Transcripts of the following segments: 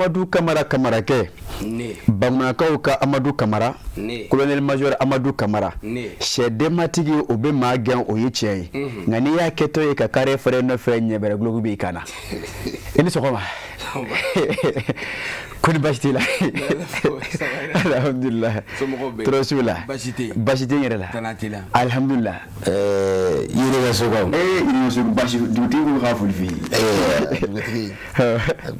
Amadu Kamara Kamarakɛ, ne Bamanankaw ka Amadu Kamara, ne colonel major Amadu Kamara, ne sɛdenmatigi o bɛ maa gɛn, o ye tiɲɛ ye, nka n'i y'a kɛtɔ ye ka kari fɛrɛ nɔfɛ, ɲɛbɛrɛ guloki b'i kan na. I ni sɔgɔma, ko ni baasi t'i la? Alhamdulilah, tɔɔrɔ s'u la, baasi tɛ yen, baasi tɛ n yɛrɛ la, tana t'i la? Alhamdulilah. Yirigasokaw. Ee, Yirigaso, baasi dugutigi ko k'a foli f'i ye. Dugutigi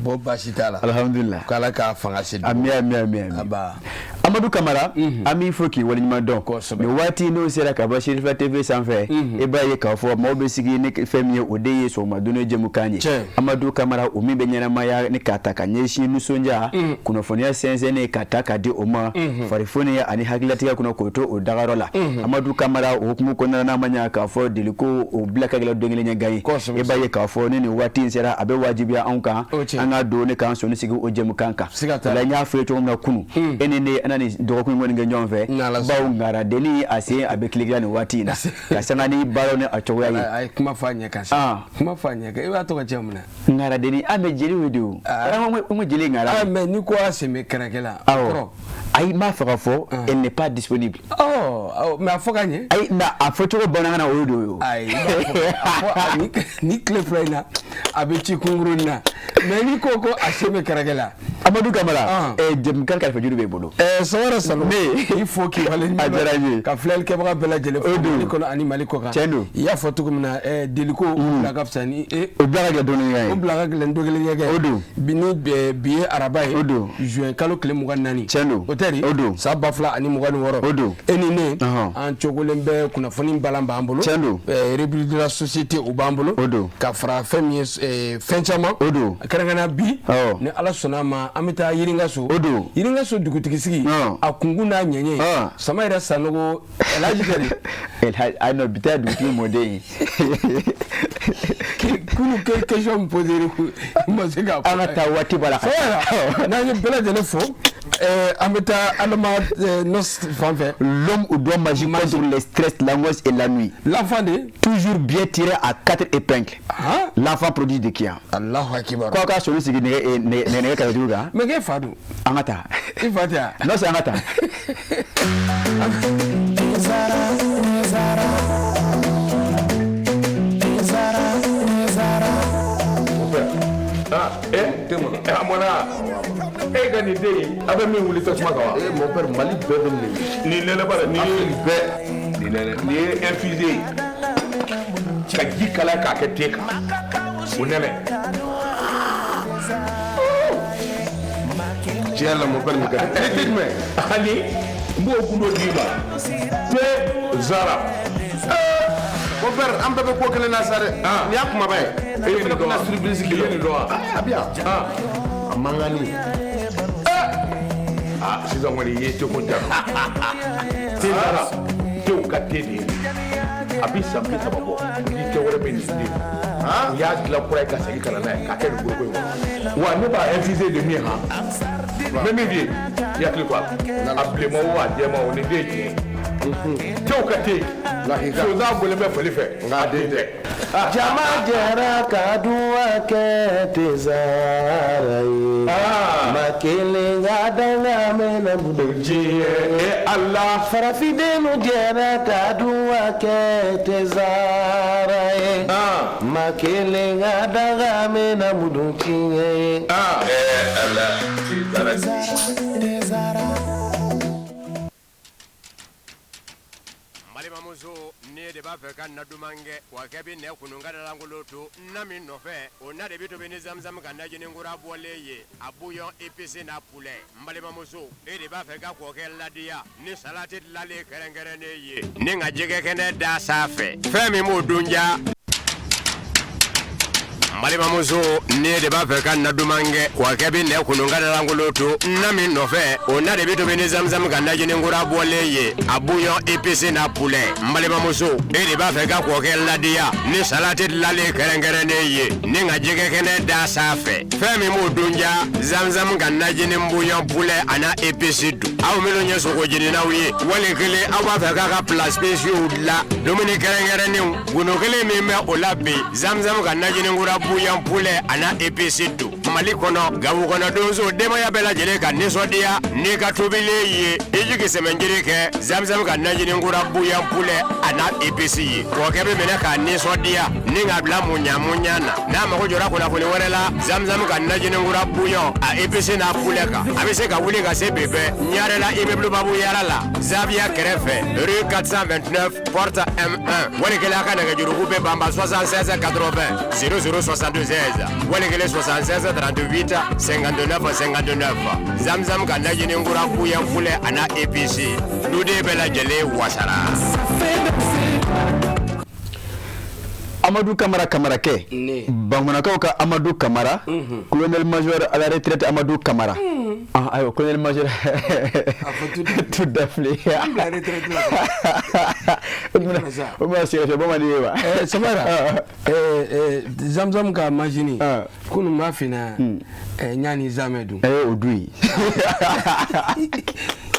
bon, baasi t'a la. Alhamdulilah. K'Ala k'a fanga se. Ami, ami, ami, ami. Aba. Amadu Kamara, an b'i fo k'i waleɲuman dɔn. Kosɛbɛ. Nin waati n'o sera ka bɔ Serifa TV sanfɛ, i b'a ye k'a fɔ maaw bɛ sigi ni fɛn min ye, o de ye sɔgɔma dunni jɛmukan ye. Tiɲɛ. Amadu Kamara, o min bɛ ɲɛnamaya ni k'a ta ka ɲɛsin nisɔndiya, kunnafoniya sɛnsɛnnen ka ta ka di o ma, farifoni ani hakililatigɛ kɔnɔ, k'o to o dagayɔrɔ la. Amadu Kamara, o hukumu kɔnɔna na, n'a ma ɲɛ k'a fɔ deliko o bila ka gɛlɛn don kelen ɲɛ gan ye. Kosɛbɛ. I b'a ye k'a fɔ ni nin waati in sera, a bɛ wajibiya anw kan O tiɲɛ. an ka don ne k'an sɔnni sigi o jɛmukan kan. Siga t'a O la. la, n y'a f'i ye cogo min na kunun, e ni ne, an na nin dɔgɔkun in kɔni kɛ ɲɔgɔn fɛ. N'Ala sɔnna. Bawo ŋaradenni a sen a bɛ tilegiya nin waati in na ka sanga ni baaraw ni a cogoya ye. A ye kuma fɔ a ɲɛ kan Ah. sa, kuma fɔ a ɲɛ kan, i b'a tɔgɔ cɛ mun na? Ŋaradenni, an bɛ jeliw de o, an ko jeli ŋara. Ah, mais n'i ko a sen bɛ kɛrɛkɛ la, o Awɔ. kɔrɔ? Ayi, n b'a fɛ ka fɔ elle n'est pas disponible. Ɔ awɔ, mais a fɔ ka ɲɛ. Ayi, mais a fɔcogo bamanankan na, o ye de ye o. Ayi, i b'a fɔ a fɔ a ni tile 2 in na, a bɛ ci kunkurunin na, mais n'i ko ko a sen bɛ kɛrɛkɛ la. Amadu Kamara, Ah. jɛmukan kalifa juru b'e bolo. Sɔgɔra Salo. Ne. K'i fo k'i waleɲuman A diyara n ye. ka filɛlikɛbaga bɛɛ lajɛlen fo O don. Mali kɔnɔ ani Mali kɔ kan. Tiɲɛ don. I y'a fɔ cogo min na, deliko o bila ka fisa ni O bila ka kɛ don kelen o ye. bila ka gɛlɛn don kelen ɲɛgɛn. O don. Bi ni bi ye araba ye. O don. Juin kalo tile 24. Tiɲɛ don. O tɛ di? O don. San 2026. O don. E ni ne. Ɔhɔn. An cogolen bɛ kunnafoni balan b'an bolo. Tiɲɛ don. Rubrique de la société, o b'an bolo. O don. Ka fara fɛn min ye fɛn caman. O don. Kɛrɛnkɛrɛnnenya bi. Awɔ. Ni Ala sɔnna a ma, an bɛ taa Yiringaso. O don. Yiringaso dugutigi sigi. Ɔn. A kunkun n'a ɲɛɲɛ. Ɔn. Sama yɛrɛ Sanogo Elhaji Kari. Elhaji, ayi non, bi tɛ dugutigi mɔden ye. Kunu question min posé i ma se k'a An ka taa, waati b'a la. Fɔlɔ, n'an ye bɛɛ lajɛlen fo, an bɛ taa Adama Nos fan fɛ. L'homme au doigt magique contre les stress, l'angoisse et l'ennui. L'enfant de Toujours bien tiré à quatre épingles. Han. L'enfant produit de Kian. Allahu akibar. Ko aw ka sɔnni sigi nɛgɛ nɛgɛ nɛgɛ kɛrɛfɛ kan. Mais k'e fa dun? An ka taa. I fa tɛ yan? Non, c'est an ka taa. Ah, eh, a mɔna e ka nin den in, a bɛ min wuli tasuma kan wa? Eh, mon père, Mali bɛɛ bɛ nin de. Nin nɛnɛ ba la, nin ye Bɛɛ. nin nɛnɛ, nin ye infusé ye ka ji kalaya k'a kɛ te kan, o nɛnɛ. Tiɲɛ yɛrɛ la, mon père, nin ka di. Ne tɛ jumɛn? Ani n b'o gundo d'i ma, te zara. Mon père, an bɛɛ bɛ ko kelen na sa dɛ. Ah. Nin y'a kumaba ye. E ye nin dɔn wa? Fana bɛna surprise I k'i ye la. nin dɔn wa? A bɛ yan. Ah. A mankanni. Ah, sisan kɔni i ye teko ja te zara, tew ka te de ye. A bi san 30 bɔ ni te wɛrɛ bɛ nin den, u y'a dilan kura ye ka segin ka na n'a ye k'a kɛ nin foroko in kɔnɔ wa. Ne b'a infusé de min han, n bɛ min f'i ye, i hakili to a la, a bilenman o, a jɛman o, nin den ye tiɲɛ ye, tew ka te. Lakika. Sonsan bɔlen bɛ fali fɛ, nka a den tɛ. Jama jɛra ka duwa kɛ tezara ye. Ma kelen ka danga mɛnɛ bolo. Diɲɛ e Ala. Farafindenw jɛra ka duwa kɛ tezara ye. Ma kelen ka danga mɛnɛ bolo tiɲɛ ye. Ala te zara. Balimamuso, ne de b'a fɛ ka na duman kɛ wa kɛ bɛ nɛ kunun ka dalankolon to na min nɔfɛ, o na de bɛ tobi ni zamzam ka najini kura bɔlen ye, a bouillon épicé n'a poulet. N balimamuso, e de b'a fɛ ka kɔkɛ ladiya ni salati dilanlen kɛrɛnkɛrɛnnen ye ni ka jɛgɛ kɛnɛ da sanfɛ, fɛn min b'o dun ja. N balimamuso, ne de b'a fɛ ka na duman kɛ wa kɛ bɛ nɛ kunun ka dalankolon to na min nɔfɛ, o na de bɛ tobi ni zamzam ka najini kura bɔlen ye, a bouillon épicé n'a poulet. N balimamuso, e de b'a fɛ ka kɔkɛ ladiya ni salati dilanlen kɛrɛnkɛrɛnnen ye ni ka jɛgɛ kɛnɛ da sanfɛ, fɛn min b'o dun ja, zamzam ka najini bouillon poulet a n'a épice dun. Aw minnu ye sogo jeninaw ye, wali kelen aw b'a fɛ k'a ka plat spéciaux dilan, dumuni kɛrɛnkɛrɛnnenw, gundo kelen min bɛ o la bi, zamzam ka najini kura bouillon poulet a n'a épice dun. Mali kɔnɔ Gawo kɔnɔ donso denbaya bɛɛ lajɛlen ka nisɔndiya n'i ka tobilen ye i jigi sɛmɛnjiri kɛ Zamzam ka najini kura bouillon poulet a n'a épice ye kɔkɛ bɛ minɛ k'a nisɔndiya ni k'a bila muɲa muɲa na n'a mago jɔra kunnafoni wɛrɛ la Zamzam ka najini kura bouillon a épice n'a poulet kan a bɛ se ka wuli ka se bɛɛ Ɲarela immeuble Babu Yara la Zaviya kɛrɛfɛ rue 429 porte M1 wali kelen a ka nɛgɛjuruku bɛ banba 76 80 00 76 wali kelen 76 38 59 59 Zamzam ka najini kura bouillon poulet a n'a épice duden bɛɛ lajɛlen wasara. Amadou Kamara Kamarakɛ Bamanankaw ka Amadou Kamara colonel major à la retraite Amadou Kamara ayiwa colonel major tout dafile o ma sɛgɛsɛ bamanan ye wa Samara Zamzam ka majini kunun m'a fina ɲani zamɛ dun o du ye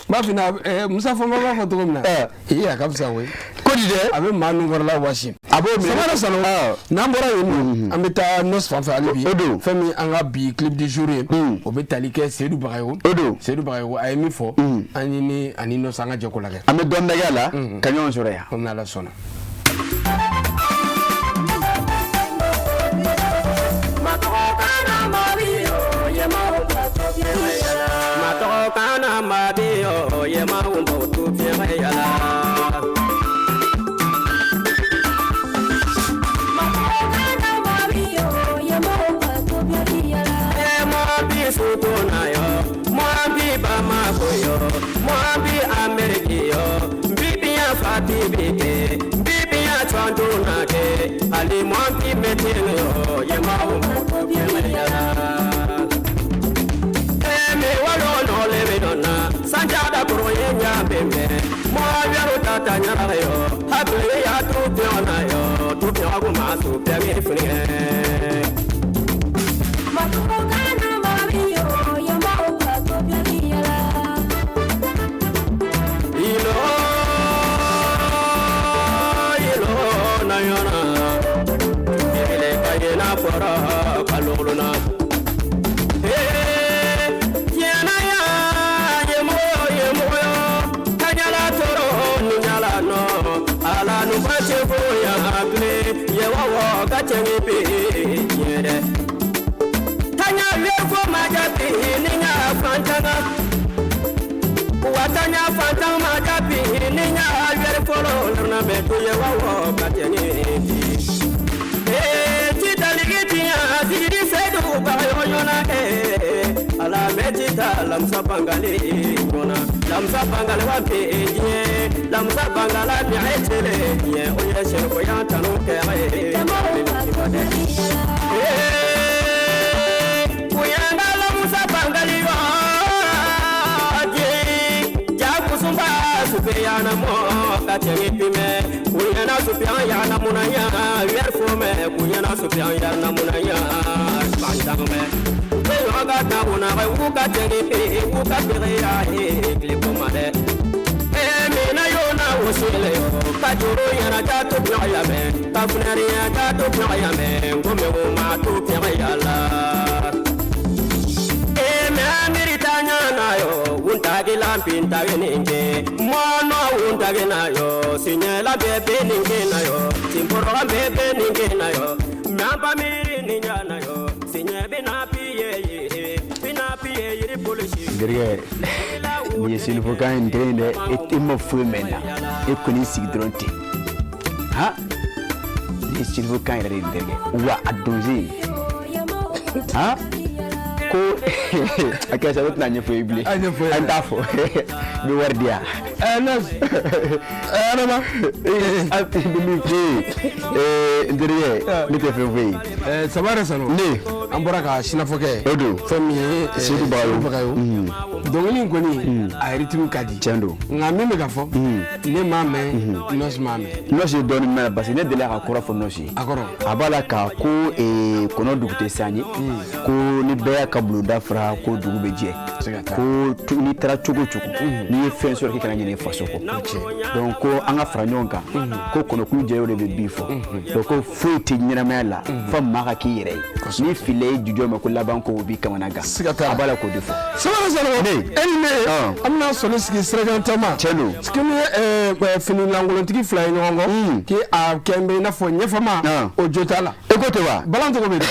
m'a fina Musa Fɔnba b'a fɔ cogo min na ee a ka fisa koyi ko di dɛ a bɛ maa nun kɔrɔla wasi a b'o minɛ Samara Sanu n'an bɔra yen nɔ an bɛ taa Nɔsi fan fɛ hali bi o don fɛn min an ka bi clip du jour ye o bɛ tali kɛ Seydou Bagayogo o don Seydou Bagayogo a ye min fɔ an ni ani Nɔsi an ka jɛ k'o lajɛ an bɛ dɔɔnin lajɛ a la ka ɲɔgɔn sɔrɔ yan ko n'Ala sɔnna. Gerigɛ nin ye selifokan ye nin kelen dɛ e ma foyi mɛn na e kɔni sigi dɔrɔn ten han nin ye selifokan yɛrɛ de ye terikɛ wa a donsen han ko a kɛra sa ne tɛna ɲɛfɔ ye bilen an t'a fɔ n bɛ wari di yan. Nɔsi Adama a bɛ min f'e ye n terikɛ ne tɛ fɛn f'e ye. Samara Sanu ne an bɔra ka sinafɔ kɛ o don fɛn min ye Seydou Bagayogo dɔnkili in kɔni a rythme ka di tiɲɛ don nka min bɛ ka fɔ ne m'a mɛn Nɔsi m'a mɛn Nɔsi ye dɔɔnin mɛn parce que ne delila ka kɔrɔ fɔ Nɔsi ye a kɔrɔ a b'a la ka ko kɔnɔ dugu tɛ san ye ko ni bɛɛ y'a ka bulonda fara ko dugu bɛ jɛ ko n'i taara cogo o cogo N'i ye fɛn sɔrɔ, k'i kana ɲinɛ i faso kɔ. Donc ko an ka fara ɲɔgɔn kan, ko kɔnɔkulu jɛ o de bɛ bin fɔ. Donc ko foyi tɛ ɲɛnamaya la fo maa ka k'i yɛrɛ ye. N'i filila i jujɔ ma, ko laban ko o b'i kamana gan. Siga t'a la. A b'a la k'o de fɔ. Sɛbɛn sɔrɔ. Ne. E ni ne, an bɛna sɔnni sigi sirajan taama. Tiɲɛ don. K'i ni fini lankolontigi fila ye ɲɔgɔn kɔ, k'i a kɛ bɛ i n'a fɔ ɲɛfama, o jo t'a la. E ko ten wa? Balan tɔgɔ bɛ di?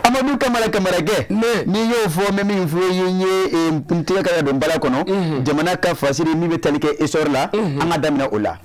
Amadu Kamara Kamarakɛ. Ne. N'i y'o fɔ, n bɛ min fɔ i ye, n ye n tɛgɛ ka don bala kɔnɔ, jamana ka fasiri min bɛ tali kɛ essor la, an ka daminɛ o la.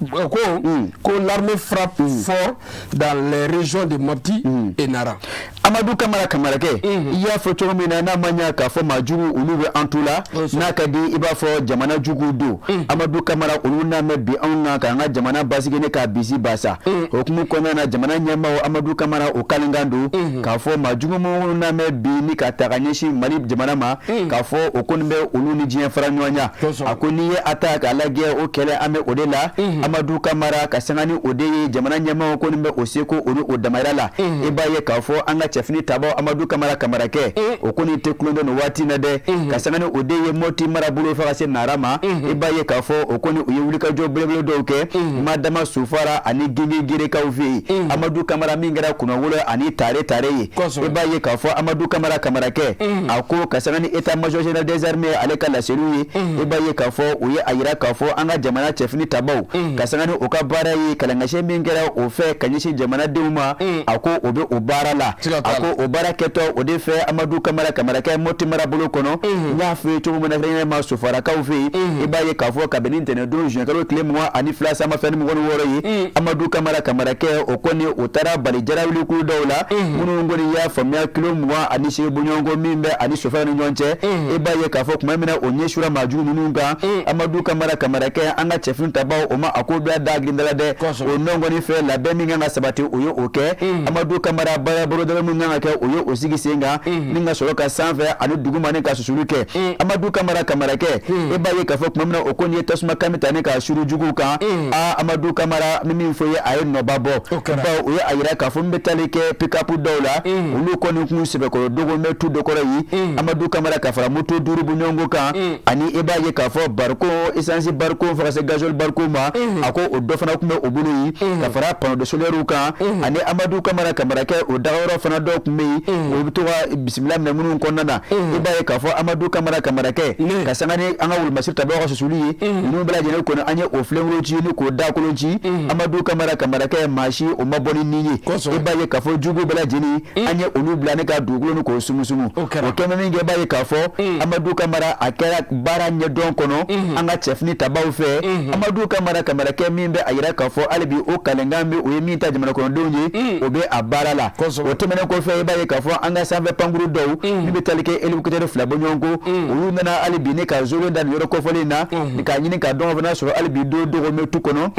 Ko l'armée frappe fort dans les régions de Mopti et Nara. Amadu Kamara Kamarakɛ, i y'a fɔ cogo min na, n'a ma ɲɛ k'a fɔ maa jugu olu bɛ an tu la, n'a ka di i b'a fɔ jamana juguw don. Amadu Kamara, olu n'a mɛn bi anw kan k'an ka jamana basigi ne k'a bisi basa. O hukumu kɔnɔna na, jamana ɲɛmaaw, Amadu Kamara, o kalenkan don k'a fɔ maa jugu minnu n'a mɛn bi ni ka ta ka ɲɛsin Mali jamana ma, k'a fɔ o kɔni bɛ olu ni diɲɛ fara ɲɔgɔn ɲa. A ko n'i ye a ta k'a lajɛ, o kɛlɛ an bɛ o de la. Amadu Kamara, ka sanga ni o de ye, jamana ɲɛmaaw kɔni bɛ o seko o ni o damayira la. I b'a ye k'a fɔ an ka cɛfini tabaw, Amadu Kamara Kamarakɛ, o kɔni tɛ tulon dɔn nin waati in na dɛ. Ka sanga ni o de ye, Mɔti marabolo fo ka se Nara ma, i b'a ye k'a fɔ o kɔni u ye wulikajɔ belebele dɔw kɛ Madama Sofara ani Genge Gerekaw fɛ yen. Amadu Kamara, min kɛra kunnawolo ani tare tare ye, i b'a ye k'a fɔ Amadu Kamara Kamarakɛ, a ko ka sanga ni état major général des armées ale ka laseliw ye, i b'a ye k'a fɔ u ye a yira k'a fɔ an ka jamana cɛfini tabaw, ka sanga ni o ka baara ye, kalankasɛ min kɛra o fɛ ka ɲɛsin jamanadenw ma, a ko o bɛ o baara la. A ko o baara kɛtɔ o de fɛ, Amadu Kamara Kamarakɛ, Mɔti marabolo kɔnɔ, n y'a fɔ ye cogo min na, kɛrɛnkɛrɛnnenya ma Sofarakaw fɛ yen, i b'a ye k'a fɔ kabini ntɛnɛndon juin tile 22 san 2026 ye, Amadu Kamara Kamarakɛ, o kɔni o taara bali jarawuli kulu dɔw la minnu kɔni y'a faamuya kilo 28 bɔɲɔgɔnko min bɛ ani Sofara ni ɲɔgɔn cɛ. I b'a ye k'a fɔ tuma min na o ɲɛsura maajugu ninnu kan, Amadu Kamara Kamarakɛ, an ka cɛfini tabaw, o ma a ko bila da girindala dɛ. O nɔ kɔni fɛ, labɛn min kan ka sabati, o ye o kɛ. Amadu Kamara, baara bolodalen min kan ka kɛ, o ye o sigi sen kan ni ka sɔrɔ ka sanfɛ ani duguma ni ka susuli kɛ. Amadu Kamara Kamarakɛ, i b'a ye k'a fɔ tuma min na o kɔni ye tasuma kami ta ni ka suru juguw kan, aa, Amadu Kamara, ni min fɔ ye, a ye nɔba bɔ, bawo o ye a yira k'a fɔ n bɛ taali kɛ pick-up dɔw la, olu kɔni kun sɛbɛkɔrɔ dogo bɛ tu dɔ kɔrɔ yen. Amadu Kamara, ka fara moto duuru bɔɲɔgɔnko kan, ani i b'a ye k'a fɔ bariko essence bariko fo ka se gasoil bariko ma, a ko o dɔ fana tun bɛ o bolo yen, ka fara panneau solaire kan, ani Amadu Kamara Kamarakɛ, o dagayɔrɔ fana dɔw tun bɛ yen, o bɛ to ka bisimila minɛ minnu kɔnɔna na. I b'a ye k'a fɔ Amadu Kamara Kamarakɛ, ka sanga ni an ka wolomasiri tabaw ka susuli ye, ninnu bɛɛ lajɛlen kɔni, an ye o filenkolon ci ni k'o dakolon ci. Amadu Kamara Kamarakɛ, maa si o ma bɔ ni nin ye. I b'a ye k'a fɔ jugu bɛɛ lajɛlen, an ye olu bila ne ka dugukolo ni k'o sumusumu. O kɛmɛ min kɛ, i b'a ye k'a fɔ Amadu Kamara, a kɛra baara ɲɛdɔn kɔnɔ an ka cɛfini tabaw fɛ. Amadu Kamara Kamarakɛ, min bɛ a yira k'a fɔ hali bi o kalenkan bɛ o ye min ta jamana kɔnɔdenw ye, o bɛ a baara la. O tɛmɛnen kɔfɛ, i b'a ye k'a fɔ an ka sanfɛ pankuru dɔw min bɛ tali kɛ hélicoptère fila bɔɲɔgɔnko, olu nana hali bi ne ka zolo da nin yɔrɔ kɔfɔlen in na k'a ɲini k'a dɔn fana sɔrɔ hali bi don dogo bɛ tu kɔnɔ.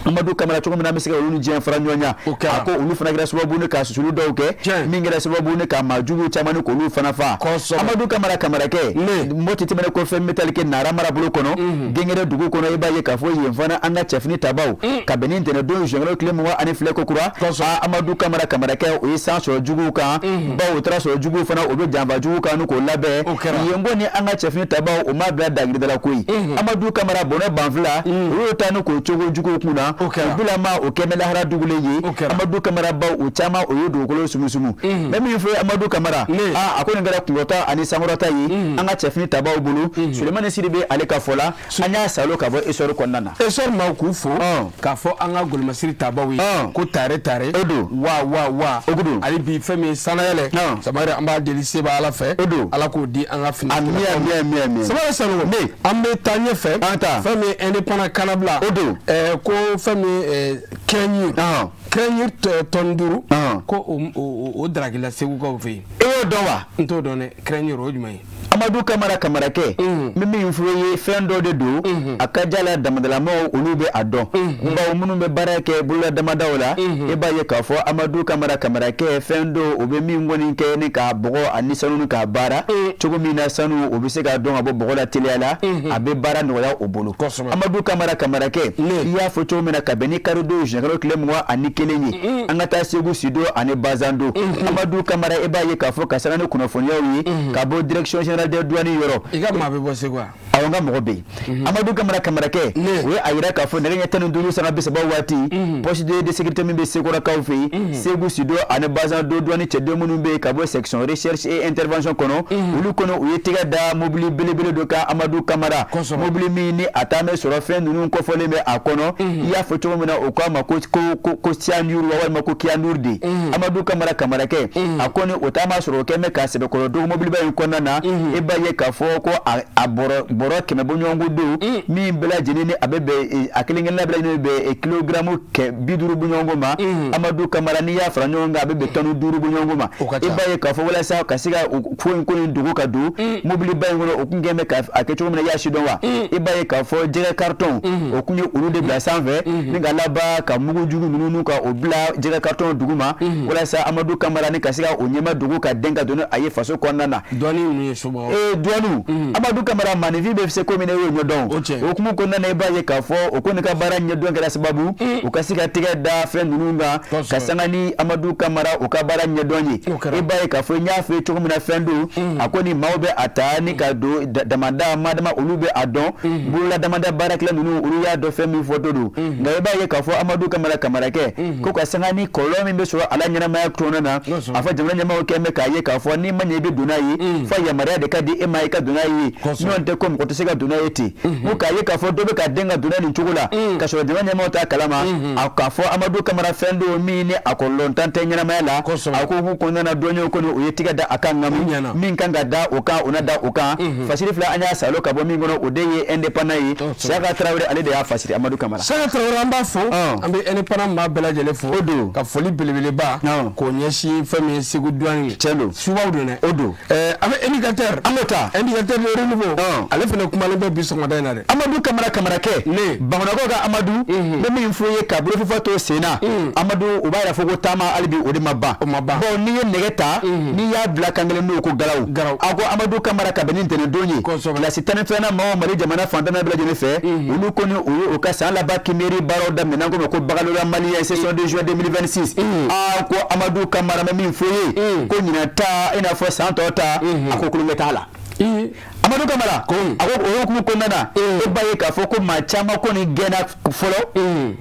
Amadu Kamara, cogo min na an bɛ se ka olu ni diɲɛ fara ɲɔgɔn ɲa, a ko olu fana kɛra sababu ne ka susuli dɔw kɛ, min kɛra sababu ne ka maa jugu caman ni k'olu fana fa. Amadu Kamara Kamarakɛ, Mɔti tɛmɛnen kɔfɛ, min bɛ tali kɛ Nara marabolo kɔnɔ, Gengɛrɛ dugu kɔnɔ, i b'a ye k'a fɔ yen fana an ka cɛfini tabaw, kabini ntɛnɛndon juin tile 22 ko kura, Amadu Kamara Kamarakɛ, o ye san sɔrɔ juguw kan, bawo o taara sɔrɔ juguw fana o bɛ janfa juguw kan ni k'o labɛn yen. Kɔni an ka cɛfini tabaw, o ma bila dangirida koyi. Amadu Kamara, bɔnɛ banfila, o y'o ta ni k'o cogo juguw kun na, o bilama o kɛmɛ lahara dugulen ye. Amadu Kamara, baw o caman o ye dugukolo sumusumu. N bɛ min fɔ Amadu Kamara, aa, a ko nin kɛra kunkɔrɔta ani sankɔrɔta ye an ka cɛfini tabaw bolo. Sulemani Sidibe, ale ka fɔ la, an y'a salo ka bɔ essor kɔnɔna na. Essor maaw k'u fo k'a fɔ an ka golomasiri tabaw ye ko tare tare. O don. Wa wa wa. O don. Hali bi fɛn min ye sanayɛlɛ, Samare, an b'a deli seba Ala fɛ. O don. Ala k'o di an ka fini. Ami, ami, ami, ami. Samare Sanogo, an bɛ taa ɲɛfɛ. An taa. Fɛn min ye indépendant kannabila. O don. Ko fɛn min ye kɛɲi kɛɲi tɔni 5, ko o daragila Segukaw fɛ yen. E y'o dɔn wa? N t'o dɔn dɛ. Kɛɲi o jumɛn ye? Amadu Kamara Kamarakɛ, n bɛ min fɔ i ye, fɛn dɔ de don, a ka ja la, damadalamaw olu bɛ a dɔn, bawo minnu bɛ baara kɛ bolola damadaw la, i b'a ye k'a fɔ Amadu Kamara Kamarakɛ, fɛn dɔ o bɛ min kɔni kɛ ni k'a bɔgɔ ani sanu ni k'a baara cogo min na sanu o bɛ se k'a dɔn ka bɔ bɔgɔ la teliya la, a bɛ baara nɔgɔya o bolo. Amadu Kamara Kamarakɛ, i y'a fɔ cogo min na, ka bɛn ni karidon juin tile 21 ye, an ka taa Segu Sido ani Bazando. Amadu Kamara, i b'a ye k'a fɔ ka sanga ni kunnafoniyaw ye ka bɔ direction générale des douanes yɔrɔ. I ka maa bɛ bɔ Segu wa? Awɔ, n ka mɔgɔ bɛ yen, Amadu Kamara Kamarakɛ. O ye a yira k'a fɔ nɛgɛ ɲɛ 15 sanga 30 waati, poste de sécurité min bɛ Sekɔrɔkaw fɛ yen, Segu Sido ani Bazan do douane cɛden minnu bɛ yen ka bɔ section recherche et intervention kɔnɔ, olu kɔnɔ u ye tɛgɛ da mobili belebele dɔ kan, Amadu Kamara, mobili min ni a taa bɛ sɔrɔ fɛn ninnu kɔfɔlen bɛ a kɔnɔ. I y'a fɔ cogo min na, o k'a ma ko cyanure walima ko cyanure de. Amadu Kamara Kamarakɛ, a kɔni o taa ma sɔrɔ o kɛn bɛ ka sɛbɛkɔrɔ dogo mobiliba in kɔnɔna na. I b'a ye k'a fɔ ko a bɔrɔ 100 bɔɲɔgɔnko don min bɛɛ lajɛlen ni a bɛ bɛn, a kelen kelenna bɛɛ lajɛlen bɛ bɛn kilogaramu 50 bɔɲɔgɔnko ma. Amadu Kamara, n'i y'a fara ɲɔgɔn kan, a bɛ bɛn tɔni 5 bɔɲɔgɔnko ma. I b'a ye k'a fɔ walasa ka se ka ko in dogo ka don mobiliba in kɔnɔ, o kun kɛn bɛ ka a kɛ cogo min na, i y'a sidɔn wa? I b'a ye k'a fɔ jɛgɛ carton, o kun ye olu de bila sanfɛ ni ka laban ka mugu jugu ninnu ka o bila jɛgɛ carton duguma, walasa Amadu Kamara ni ka se ka o ɲɛma dogo ka den ka don a ye faso kɔnɔna na. Douane ninnu ye somɔgɔw. Ee, douane, Amadu Kamara, maninfin bɛ se ko min na, e y'o ɲɛdɔn. O hukumu kɔnɔna na, i b'a ye k'a fɔ o ko nin ka baara ɲɛdɔn kɛra sababu u ka se ka tɛgɛ da fɛn ninnu kan ka sanga ni Amadu Kamara u ka baara ɲɛdɔn ye. I b'a ye k'a fɔ n y'a fɔ cogo min na, fɛn don a ko ni maaw bɛ a ta ni ka don damada madama, olu bɛ a dɔn bolola damada baarakɛla ninnu, olu y'a dɔn fɛn min fɔtɔ don. Nka i b'a ye k'a fɔ Amadu Kamara Kamarakɛ ko ka sanga ni kɔlɔlɔ min bɛ sɔrɔ a la ɲɛnamaya kɔnɔna na, a fɔ jamana ɲɛmaaw kɛn bɛ k'a ye k'a fɔ n'i ma ɲɛ i bɛ don n'a ye, fo yamaruya de ka di e ma i ka don n'a ye, n'o tɛ ko mɔgɔ tɛ se ka don n'a ye ten. Ko k'a ye k'a fɔ dɔ bɛ ka den ka don n'a nin cogo la ka sɔrɔ jamana ɲɛmaaw t'a kalama, a k'a fɔ Amadu Kamara, fɛn don min ni a kɔlɔlɔntan tɛ ɲɛnamaya la. A ko k'u kɔnɔna na dɔnniyaw kɔni, o ye tigɛ da a kan ŋamu min kan ka da o kan, o na da o kan. Fasiri fila an y'a salo ka bɔ min kɔnɔ, o de ye Indépendant ye. Saka Tarawele, ale de y'a fasiri, Amadu Kamara. Saka Tarawele, an b'a fo, an bɛ Indépendant maa bɛɛ lajɛlen fo. O don. Ka foli belebeleba k'o ɲɛsin fɛn min ye Segu douane ye. Tiɲɛ don. Subaw don dɛ. O don. An bɛ indicateur. An b'o ta. Indicateur de Renouveau. Ale fana kumalen bɛ bi sɔgɔmada in na dɛ. Amadu Kamara Kamarakɛ. Ne. Bamanankaw ka Amadu, n bɛ min fɔ ye ka bolofifa to sen na, Amadu, u b'a yira fɔ ko taama hali bi o de ma ban. O ma ban. Bon, n'i ye nɛgɛ ta, n'i y'a bila kan kelen n'o ko garaw. Garaw. A ko Amadu Kamara, ka bɛn ni ntɛnɛndon ye. Kilasi 12nan maaw Mali jamana fantan bɛɛ lajɛlen fɛ, olu kɔni u ye u ka san laban kimeri baaraw daminɛ n'an ko ma ko baccalauréat malien session de juin 2026. Aa, ko Amadu Kamara, bɛ min fɔ ye ko ɲinan ta i n'a fɔ san tɔ ta, a ko kulonkɛ t'a la. Amadu Kamara, a ko o hukumu kɔnɔna na, e b'a ye k'a fɔ ko maa caman kɔni gɛnna fɔlɔ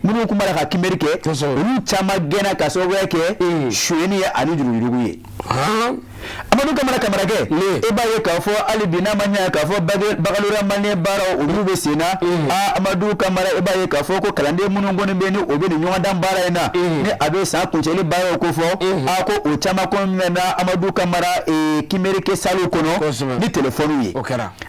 minnu tun b'a la ka kimeri kɛ, olu caman gɛnna ka sababuya kɛ sonyɛni ye ani yuruguyurugu ye. Amadu Kamara Kamarakɛ, e b'a ye k'a fɔ hali bi n'a ma ɲɛ k'a fɔ baccalauréat malien baaraw olu bɛ sen na. Aa, Amadu Kamara, e b'a ye k'a fɔ ko kalanden minnu kɔni bɛ ni o bɛ nin ɲɔgɔndan baara in na, ni a bɛ san kuncɛli baaraw ko fɔ, a ko o caman kɔni mɛnna, Amadu Kamara, kimerike sallew kɔnɔ ni telefɔniw ye.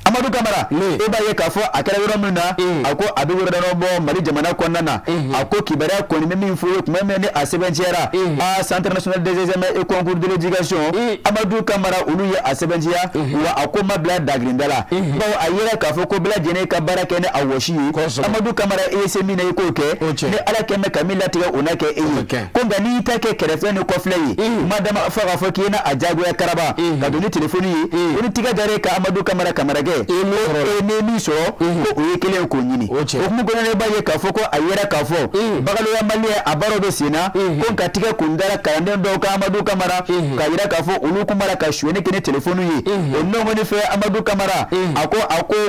Amadu Kamara, e b'a ye k'a fɔ a kɛra yɔrɔ min na, a ko a bɛ yɔrɔ dɔ bɔ Mali jamana kɔnɔna na. A ko kibaruya kɔni bɛ min fɔ ye tuma min ni a sɛbɛntiyara, a Centre national des examens et concours de l'éducation, Amadu Kamara, olu ye a sɛbɛntiya wa a ko ma bila dagirinda la, bawo a yera k'a fɔ ko bɛɛ lajɛlen ka baara kɛ ni a wɔsi ye. Amadu Kamara, e ye se min na i k'o kɛ, ni Ala kɛ bɛ ka min latigɛ, o na kɛ e ye. Ko nka n'i ta kɛ kɛrɛfɛ ni kɔfilɛ ye, madama fo k'a fɔ k'i na a jagoya karaba ka don ni telefɔni ye, ko ni tigɛ dara e ka, Amadu Kamara Kamarakɛ, e ni min sɔrɔ ko o ye kelen k'o ɲini. O hukumu kɔnɔna, i b'a ye k'a fɔ ko a yera k'a fɔ baccalauréat malien a baaraw bɛ sen na, ko nka tigɛ kun dara kalanden dɔw kan, Amadu Kamara, k'a yira k'a fɔ olu kun b'a la ka sonyɛni kɛ ni telefɔni ye. O nɔgɔni fɛ, Amadu Kamara, a ko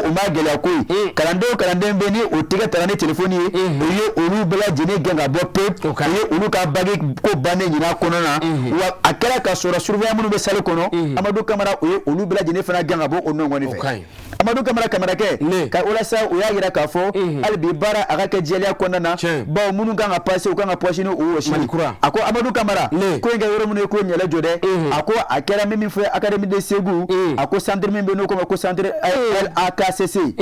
o ma gɛlɛya koyi. Kalanden o kalanden bɛ ni o tigɛ tara ni telefɔni ye, o ye olu bɛɛ lajɛlen gɛn ka bɔ pewu. O ye olu ka bac ko bannen ɲinan kɔnɔ na wa. A kɛra ka sɔrɔ surveillant minnu bɛ salle kɔnɔ, Amadu Kamara, o ye olu bɛɛ lajɛlen fana gɛn ka bɔ o nɔgɔni fɛ. Amadu Kamara Kamarakɛ ka walasa o y'a yira k'a fɔ hali bi baara a ka kɛ jɛlenya kɔnɔna na, bawo minnu kan ka passer, u kan ka passer ni o wɔsi. A ko Amadu Kamara, ko in kɛ yɔrɔ minnu ye ko ɲɛlɛ jɔ dɛ. A ko a kɛra min fɔ Académie de Segu, a ko centre min bɛ n'o ko ma ko centre LAKCC,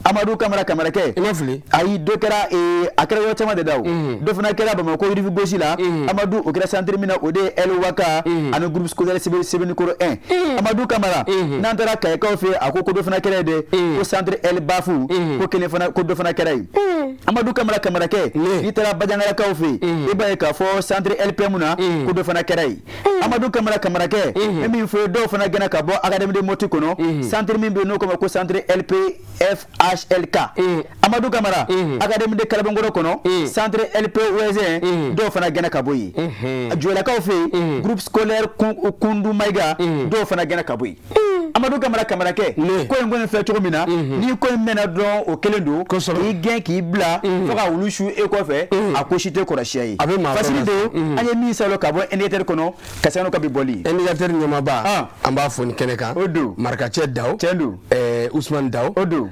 Amadu Kamara Kamarakɛ. I ma fili. Ayi, dɔ kɛra, a kɛra yɔrɔ caman de da o. Dɔ fana kɛra Bamakɔ rive gauche la, Amadu, o kɛra centre min na, o de ye El Waka ani groupe scolaire Sebenikoro 1. Amadu Kamara, n'an taara Kayikaw fɛ, a ko ko dɔ fana kɛra yen dɛ, ko centre El Bafu, ko kelen fana, ko dɔ fana kɛra yen. Amadu Kamara Kamarakɛ, n'i taara Bajangalakaw fɛ yen, i b'a ye k'a fɔ centre LPM na, ko dɔ fana kɛra yen. Amadu Kamara Kamarakɛ, e min fɔ dɔw fana gɛnna ka bɔ Académie de Moti kɔnɔ, centre min bɛ yen n'o ko ma ko centre LPFHLK. Amadu Kamara, Académie de Kalabankɔrɔ kɔnɔ, centre LP Ouezin, dɔw fana gɛnna ka bɔ yen. Jɔlakaw fɛ yen, groupe scolaire Kundu Mayiga, dɔw fana gɛnna ka bɔ yen. Amadu Kamara Kamarakɛ, ko in kɔni filɛ cogo min na, ni ko in mɛnna dɔrɔn, o kelen don. K'i gɛn k'i bila fo ka wulu su e kɔfɛ, a ko si tɛ kɔrɔsiya ye. A bɛ maa Fasiri don, an ye min salo ka bɔ Indicateur kɔnɔ ka sanga ka bi bɔli. Indicateur ɲɛmaaba, an b'a fo nin kɛnɛ kan. O don. Marikacɛ Daw. Tiɲɛ don. Usumani Daw. O don.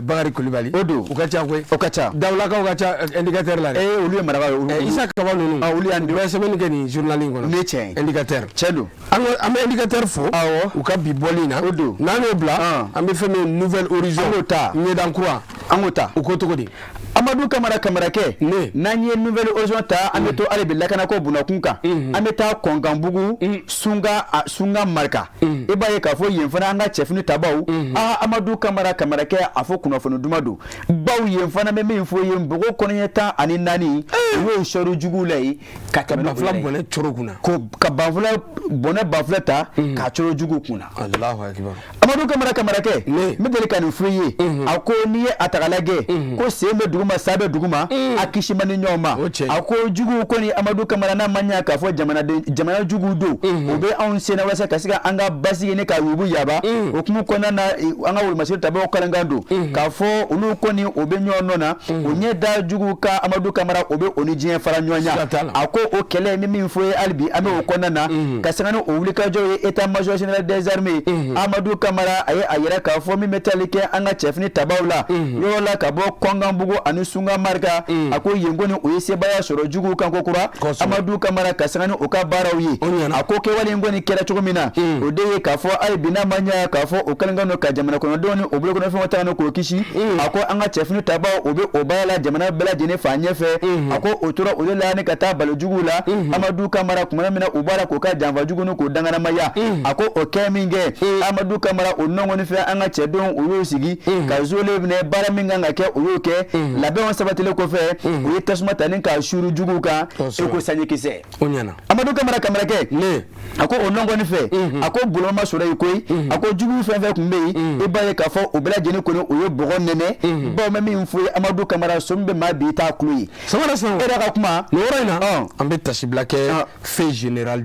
Bakari Kulibali. O don. U ka ca koyi. O ka ca. Dawulakaw ka ca Indicateur la dɛ. Ee, olu ye marakaw ye. Isa Kaba ninnu. Ah, olu y'an denw. U bɛ sɛbɛnni kɛ nin journal in kɔnɔ. Ne tiɲɛ ye. Indicateur. Tiɲɛ don. An bɛ Indicateur fo. Awɔ. U ka bi bɔli in na. O don. N'an y'o bila, an bɛ fɛn min ye Nouvel Horizon. An k'o ta. Ɲɛdan kura. An k'o ta. U ko cogo di? Amadu Kamara Kamarakɛ, Ne. n'an ye Nouvel Horizon ta, an bɛ to hali bi lakanako bunakun kan. An bɛ taa Kɔnkanbugu, Sunga, Sunga Marika. I b'a ye k'a fɔ yen fana, an ka cɛfini tabaw, aa, Amadu Kamara Kamarakɛ, a fɔ kunnafoni duman don, baw yen fana bɛ min fɔ yen, npogo kɔnɔɲɛ 14, u y'o sɔri juguw la yen ka tɛmɛ n'o Banfula yɛrɛ ye. bɔnɛ coro kunna. Ko ka banfula bɔnɛ, banfula ta k'a coro juguw kunna. Alahu akibar. Amadu Kamara Kamarakɛ, Ne. n bɛ deli ka nin f'i ye. A ko n'i ye a ta k'a lajɛ, ko sen bɛ duguma, sa bɛ duguma, a kisi man di ɲɔgɔn ma. O tiɲɛ. A ko juguw kɔni, Amadu Kamara, n'a ma ɲɛ k'a fɔ jamanaden, jamana juguw don, u bɛ anw senna walasa ka se ka an ka basigi ni ka yubu yaba. O kumu kɔnɔna na, an ka wolomasiri tabaw kalankan don k'a fɔ olu kɔni, o bɛ ɲɔgɔn nɔ na, o ɲɛ da juguw ka, Amadu Kamara, o bɛ o ni diɲɛ fara ɲɔgɔn Siga t'a ɲɛ. la. A ko o kɛlɛ min min fɔ ye, hali bi an bɛ o kɔnɔna na ka sanga ni o wulikajɔ ye. État major général des armées, Amadu Kamara, a ye a yɛrɛ k'a fɔ min bɛ tali kɛ an ka cɛfini tabaw la yɔrɔ la ka bɔ Kɔnkanbugu ani Sunga Marika, a ko yen kɔni, o ye sebaaya sɔrɔ juguw kan ko kura. Amadu Kamara, ka sanga ni o ka baaraw ye. O ɲɛna. A ko kɛwale in kɔni kɛra cogo min na, o de ye k'a fɔ hali bi, n'a ma ɲɛ k'a fɔ o kɛlen don ka jamana kɔnɔdenw ni o bolokɔnɔfɛnw ta ni k'o kisi. A ko an ka cɛfini tabaw, o bɛ o baara la jamana bɛɛ lajɛlen fan ɲɛfɛ. A ko o tora o de la ni ka taa balo juguw la. Amadu Kamara, kumana min na u b'a la k'o ka janfa jugu ni k'o danganamaya, a ko o kɛ min kɛ, Amadu Kamara, o nɔngɔni fɛ, an ka cɛdenw, u y'o sigi ka zole minɛ. Baara min kan ka kɛ, o y'o kɛ. Labɛnw sabatilen kɔfɛ, u ye tasuma ta ni k'a suuru juguw kan i ko sanjikisɛ. O ɲɛna. Amadu Kamara Kamarakɛ, Ne. a ko o nɔngɔni fɛ, a ko boloma sɔrɔ yen koyi. A ko jugu fɛn fɛn tun bɛ yen, i b'a ye k'a fɔ o bɛɛ lajɛlen kɔni, o ye bɔgɔ nɛnɛ. Bawo bɛ min fɔ ye, Amadu Kamara, so min bɛ maa bi i t'a kulo ye. Samara Sanogo. E yɛrɛ ka kuma. Nin yɔrɔ in na, Ɔn. an bɛ tasibila kɛ feu général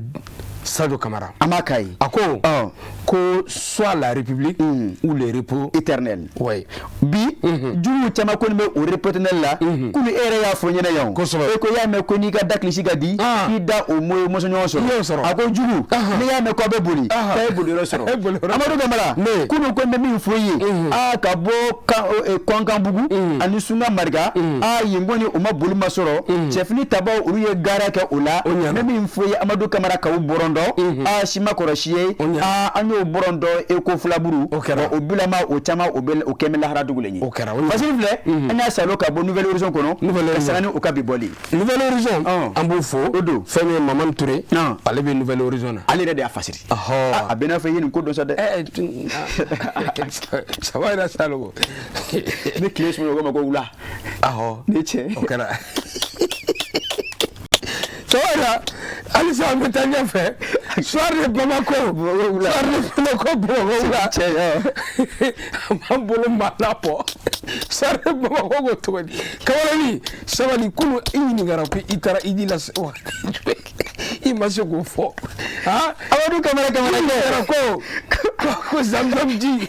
Sadio Kamara. An b'a k'a ye. A ko Ɔn. ko soit la République ou le repos éternel. Ouais. Bi juguw caman kɔni bɛ o repos éternel la. Komi e yɛrɛ y'a fɔ n ɲɛna yan o. Kosɛbɛ. E ko i y'a mɛn ko n'i ka da kilisi ka di, k'i da o mo ye mɔsɔn ɲɔgɔn I y'o sɔrɔ. sɔrɔ. A ko jugu, n'i y'a mɛn ko a bɛ boli, k'a ye boli yɔrɔ sɔrɔ. E boli yɔrɔ. Amadu Kamara, Ne. kunun ko n bɛ min fɔ i ye, aa, ka bɔ Kɔnkanbugu ani Sunga Marika, aa, yen kɔni, o ma boli ma sɔrɔ. Cɛfini tabaw, olu ye gaara kɛ o la. O ɲɛna. N bɛ min fɔ i ye, Amadu Kamara, k'aw bɔrɔndɔ, aa, si ma kɔrɔsi ye. O ɲɛna. Aa, an y'o bɔrɔndɔ e ko filaburu. O kɛra. Wa o bilama, o caman, o bɛ o kɛn bɛ lahara dugulen ye. O kɛra, o ɲɛna. Fasiri filɛ, an y'a salo ka bɔ Nouvel Horizon kɔnɔ Nouvel ka Horizon. sanga ni o ka bi bɔli. Nouvel Horizon, Ɔn. an b'o fo. O don. Fɛn min ye Mamani Ture, Ɔn. ale bɛ Nouvel Horizon na. Ale yɛrɛ de y'a fasiri. Ɔhɔ. A bɛ n'a fɔ i ye nin ko dɔn sa dɛ. Saba yɛrɛ Sanogo. Ni tile sumana, o ko ma ko wula. Ahɔ. Ne cɛ. O kɛra. Saba yɛrɛ, halisa an bɛ taa ɲɛfɛ. Soir de Bamako. Soir de Bamako, Bamakɔ wula. Cɛ, ɔ. An b'an bolo maa labɔ. Soir de Bamako ko cogo di? Kamaleni, sabali, kunun i ɲininkara ko i taara Idi la wagati jumɛn? I ma se k'o fɔ. Han? Amadu Kamara I Kamarakɛ. ɲininkara ko Zamzam ji.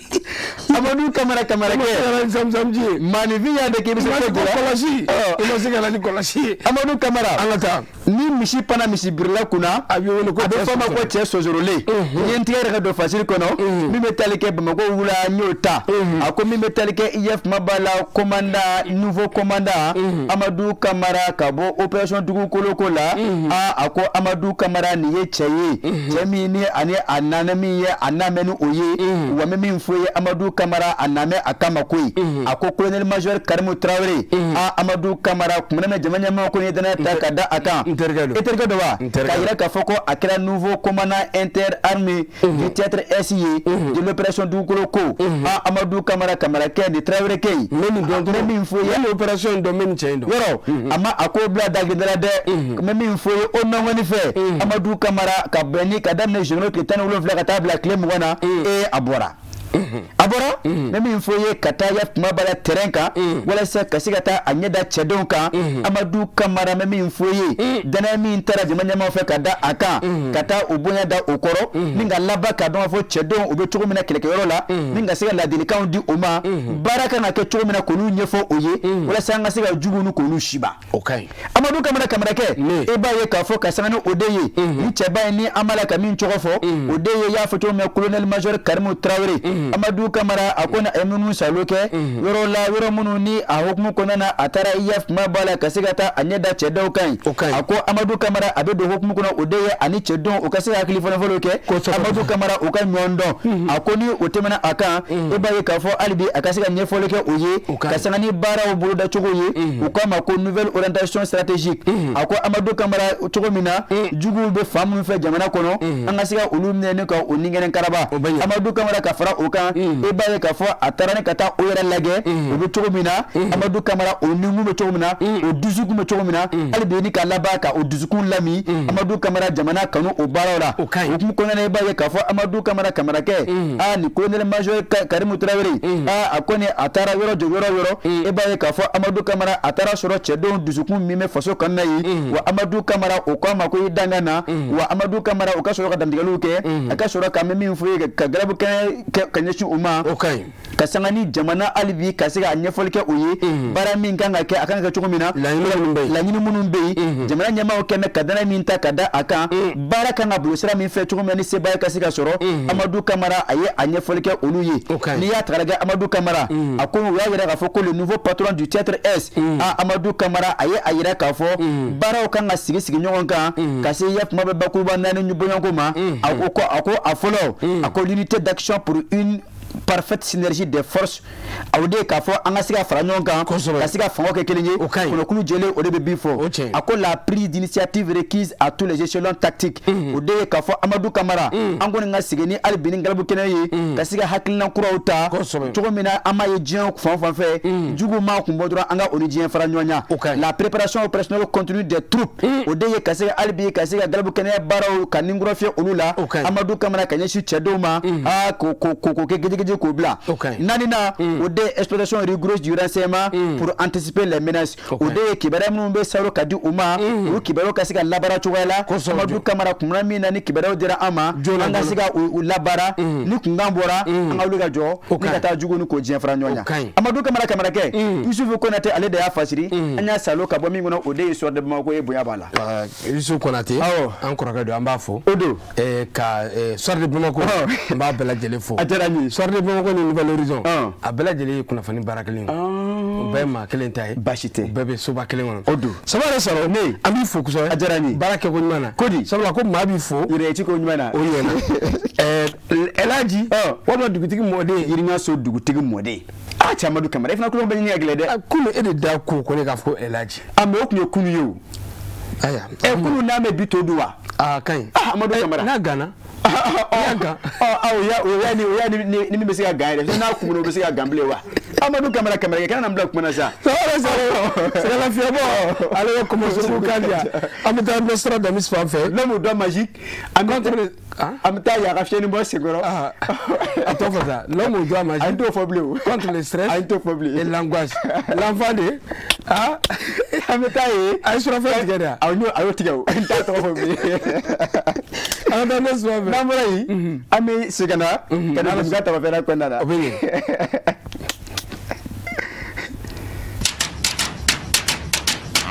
Amadu Kamara I ma se Kamarakɛ. ka na ni Zamzam ji ye. Maaninfin y'a dɔn k'i bɛ I se ma ko se dɔ la. ko kɔlɔsi. Ɔ. I ma se ka na ni kɔlɔsi ye. Amadu Kamara. An ka taa. Ni misi panna misi birila kunna, A bɛ wele ko a bɛ cɛ fɔ a ma ko sɔsɔlen. cɛ sɔsɔrɔlen. N ye n tigɛ yɛrɛ ka don fasiri kɔnɔ min bɛ tali kɛ Bamakɔ wula, n y'o ta. A ko min bɛ tali kɛ IF Maba la, commandant, nouveau commandant Amadu Kamara ka bɔ opération dugukolo ko la. Aa, a ko Amadu Kamara, nin ye cɛ ye, cɛ min ni ani a nana min ye, a n'a mɛn ni o ye. Wa n bɛ min fɔ ye, Amadu Kamara, a namɛ a kama koyi. A ko colonel major Karimu Tarawele, aa, Amadu Kamara, kumana min jamana ɲɛmɔgɔ ko ye danaya ta ka da a kan. N terikɛ don. E terikɛ don wa? N terikɛ K'a don. yira k'a fɔ ko a kɛra nouveau commandant interarmée du théâtre S ye de l'opération dugukolo ko. Aa, Amadu Kamara Kamarakɛ ni Tarawele kɛ yen. N bɛ nin dɔn N bɛ min fɔ ye, n bɛ opération in dɔn, n bɛ nin cɛ in dɔn. Yɔrɔ a ma a ko bila dagindala dɛ. N bɛ min fɔ ye, o nɔngɔni fɛ, Amadu Kamara, ka bɛn ni ka daminɛ juin tile 17 ka taa bila tile 20 na, ee, a bɔra. A bɔra n bɛ min fɔ ye ka taa ya kuma b'a la terrain kan walasa ka se ka taa a ɲɛ da cɛdenw kan. Amadu Kamara, n bɛ min fɔ ye, danaya min taara jama ɲɛmaaw fɛ ka da a kan, ka taa o bonya da o kɔrɔ, ni ka laban ka dɔn k'a fɔ cɛdenw u bɛ cogo min na kɛlɛkɛyɔrɔ la, ni ka se ka ladilikanw di u ma, baara kan ka kɛ cogo min na, k'olu ɲɛfɔ o ye walasa an ka se ka jugu ni k'olu siba. O ka ɲi. Amadu Kamara Kamarakɛ, e b'a ye k'a fɔ ka sanga ni o de ye, ni cɛba in ni an b'a la ka min tɔgɔ fɔ, o de ye, i y'a fɔ cogo min na, colonel major Karimu Tarawele. Amadu Kamara, a ko a ye minnu salo kɛ yɔrɔ la, yɔrɔ minnu ni a hukumu kɔnɔna na, a taara i ya kuma b'a la ka se ka taa a ɲɛ da cɛdaw kan yen. A ko Amadu Kamara, a bɛ don hukumu kɔnɔ, o de ye ani cɛdenw u ka se ka hakili fɔlɔfɔlɔ kɛ. Amadu Kamara, u ka ɲɔgɔn dɔn. A ko ni o tɛmɛna a kan, e b'a ye k'a fɔ hali bi a ka se ka ɲɛfɔli kɛ o ye, ka sanga ni baaraw bolodacogo ye, u k'a ma ko nouvelle orientation stratégique. A ko Amadu Kamara, cogo min na juguw bɛ fan minnu fɛ jamana kɔnɔ, an ka se ka olu minɛ ni ka o nigɛnɛ karaba. Amadu Kamara, ka fara o kan, e b'a ye k'a fɔ a taara ni ka taa o yɛrɛ lajɛ o bɛ cogo min na. Amadu Kamara, o nikun bɛ cogo min na, o dusukun bɛ cogo min na, hali bi ni ka laban ka o dusukun lami. Amadu Kamara, jamana kanu o baaraw la, o hukumu kɔnɔna na, e b'a ye k'a fɔ Amadu Kamara Kamarakɛ, aa, ni colonel major Karimu Tarawele, aa, a ko ni a taara yɔrɔ jɔ yɔrɔ yɔrɔ, e b'a ye k'a fɔ Amadu Kamara, a taara sɔrɔ cɛdenw dusukun min bɛ faso kanu na yen. Wa Amadu Kamara, o ko a ma ko i dangan na. Wa Amadu Kamara, o ka sɔrɔ ka dantigɛliw kɛ, a ka sɔrɔ ka min fɔ ye, ka galabu kɛnɛ ka ɲɛsin u ma, ka sanga ni jamana hali bi ka se ka ɲɛfɔli kɛ o ye, baara min kan ka kɛ, a kan ka kɛ cogo min na, laɲini minnu bɛ yen, jamana ɲɛmaaw kɛn bɛ ka danaya min ta ka da a kan, baara kan ka bolo sira min fɛ cogo min na ni sebaaya ka se ka sɔrɔ. Amadu Kamara, a ye a ɲɛfɔli kɛ olu ye. N'i y'a ta k'a lajɛ, Amadu Kamara, a ko u y'a yira k'a fɔ ko le nouveau patron du théâtre S, a Amadu Kamara, a ye a yira k'a fɔ baaraw kan ka sigi sigi ɲɔgɔn kan ka se ya kuma bɛ bakuruba naani bɔɲɔgɔnko ma. A ko a fɔlɔ, a ko l'unité d'action pour une parfaite synergie des forces. O de ye k'a fɔ an ka se ka fara ɲɔgɔn kan, ka se ka fangaw kɛ kelen ye, kɔnɔkulu jɛlen, o de bɛ bin fɔ. A ko la prise d'initiative requise à tous les échelons tactiques. O de ye k'a fɔ Amadu Kamara, an kɔni ka sigi ni hali bi ni galabu kɛnɛ ye, ka se ka hakilina kuraw ta cogo min na an m'a ye diɲɛ fan fan fɛ, juguw m'a kun bɔ dɔrɔn, an ka o ni diɲɛ fara ɲɔgɔn ɲɛ. La préparation opérationnelle continue des troupes. O de ye ka se ka hali bi ka se ka galabu kɛnɛya baaraw ka ninkura fiyɛ olu la. Amadu Kamara, ka ɲɛsin cɛdenw ma, aa, k'o kɛ gejegeje k'o bila. Naaninan, o de ye exploitation rigoureuse du renseignement pour anticiper les menaces. O de ye kibaruya minnu bɛ saro ka di u ma, olu kibaruyaw ka se ka labaara cogoya la. Amadu Kamara, kumana min na ni kibaruyaw dira an ma, an ka se ka u labaara, ni kunkan bɔra, an ka wuli ka jɔ ni ka taa jugu ni k'o diɲɛ fara ɲɔgɔn ɲɛ. Amadu Kamara Kamarakɛ, Yusufu Konate, ale de y'a fasiri. An y'a salo ka bɔ min kɔnɔ, o de ye Soir de Bamako ye, bonya b'a la. Yusufu Konate, an kɔrɔkɛ don, an b'a fo. O don. Ka Soir de Bamako, an b'a bɛɛ lajɛlen fo. A diyara n ye. Soir de Bamako ni Nouvel Horizon, a bɛɛ lajɛlen ye kunnafoni baara kelen ye, o bɛɛ ye maa kelen ta ye. Baasi tɛ. O bɛɛ bɛ soba kelen kɔnɔ. O don. Saba yɛrɛ sɔrɔ ne, an b'i fo kosɛbɛ. A diyara n ye. Baara kɛko ɲuman na. Ko di? Sabula ko maa b'i fo. Yɛrɛ ci ko ɲuman na. O ɲɛna. Ɛlaji walima dugutigi mɔden. Yiriɲaso dugutigi mɔden. Aa, cɛ Amadu Kamara, e fana tulo bɛ ɲini ka gɛlɛn dɛ. Kunu e de da ko ko ne k'a fɔ ko Ɛlaji. A mais o tun ye kunu ye o. Ayiwa. Ɛ, kunu n'a mɛ bi to dun wa? Aa, ka ɲi. Ah, Amadu Kamara. N'a ganna. Ɔ, o y'a ni o y'a ni min bɛ se ka gan yɛrɛ, n'a kumuna o bɛ se ka gan bilen wa? Amadu Kamara Kamarakɛ, kana na n bila kuma na sa. Sɛgɛn lafiyabɔ, ale bɛ kɔmɔsoko kan di yan. An bɛ taa Nostradamus fan fɛ. L'homme au doigt magique. An bɛ taa yaga fiyɛni bɔ senkɔrɔ. A tɔ fɔ sa, l'homme au doigt magique. An t'o fɔ bilen o. Contre le stress. An t'o fɔ bilen. Et l'angoisse. L'enfant de. Ah, an bɛ taa yen. A ye surafɛn tigɛ de wa? A y'o tigɛ o. N t'a tɔgɔ fɔ bilen. An ka taa Nostra fan fɛ. N'an bɔra yen, an bɛ segin ka na Dɛmɛ tabafɛla kɔnɔna la. O bɛ ɲɛ.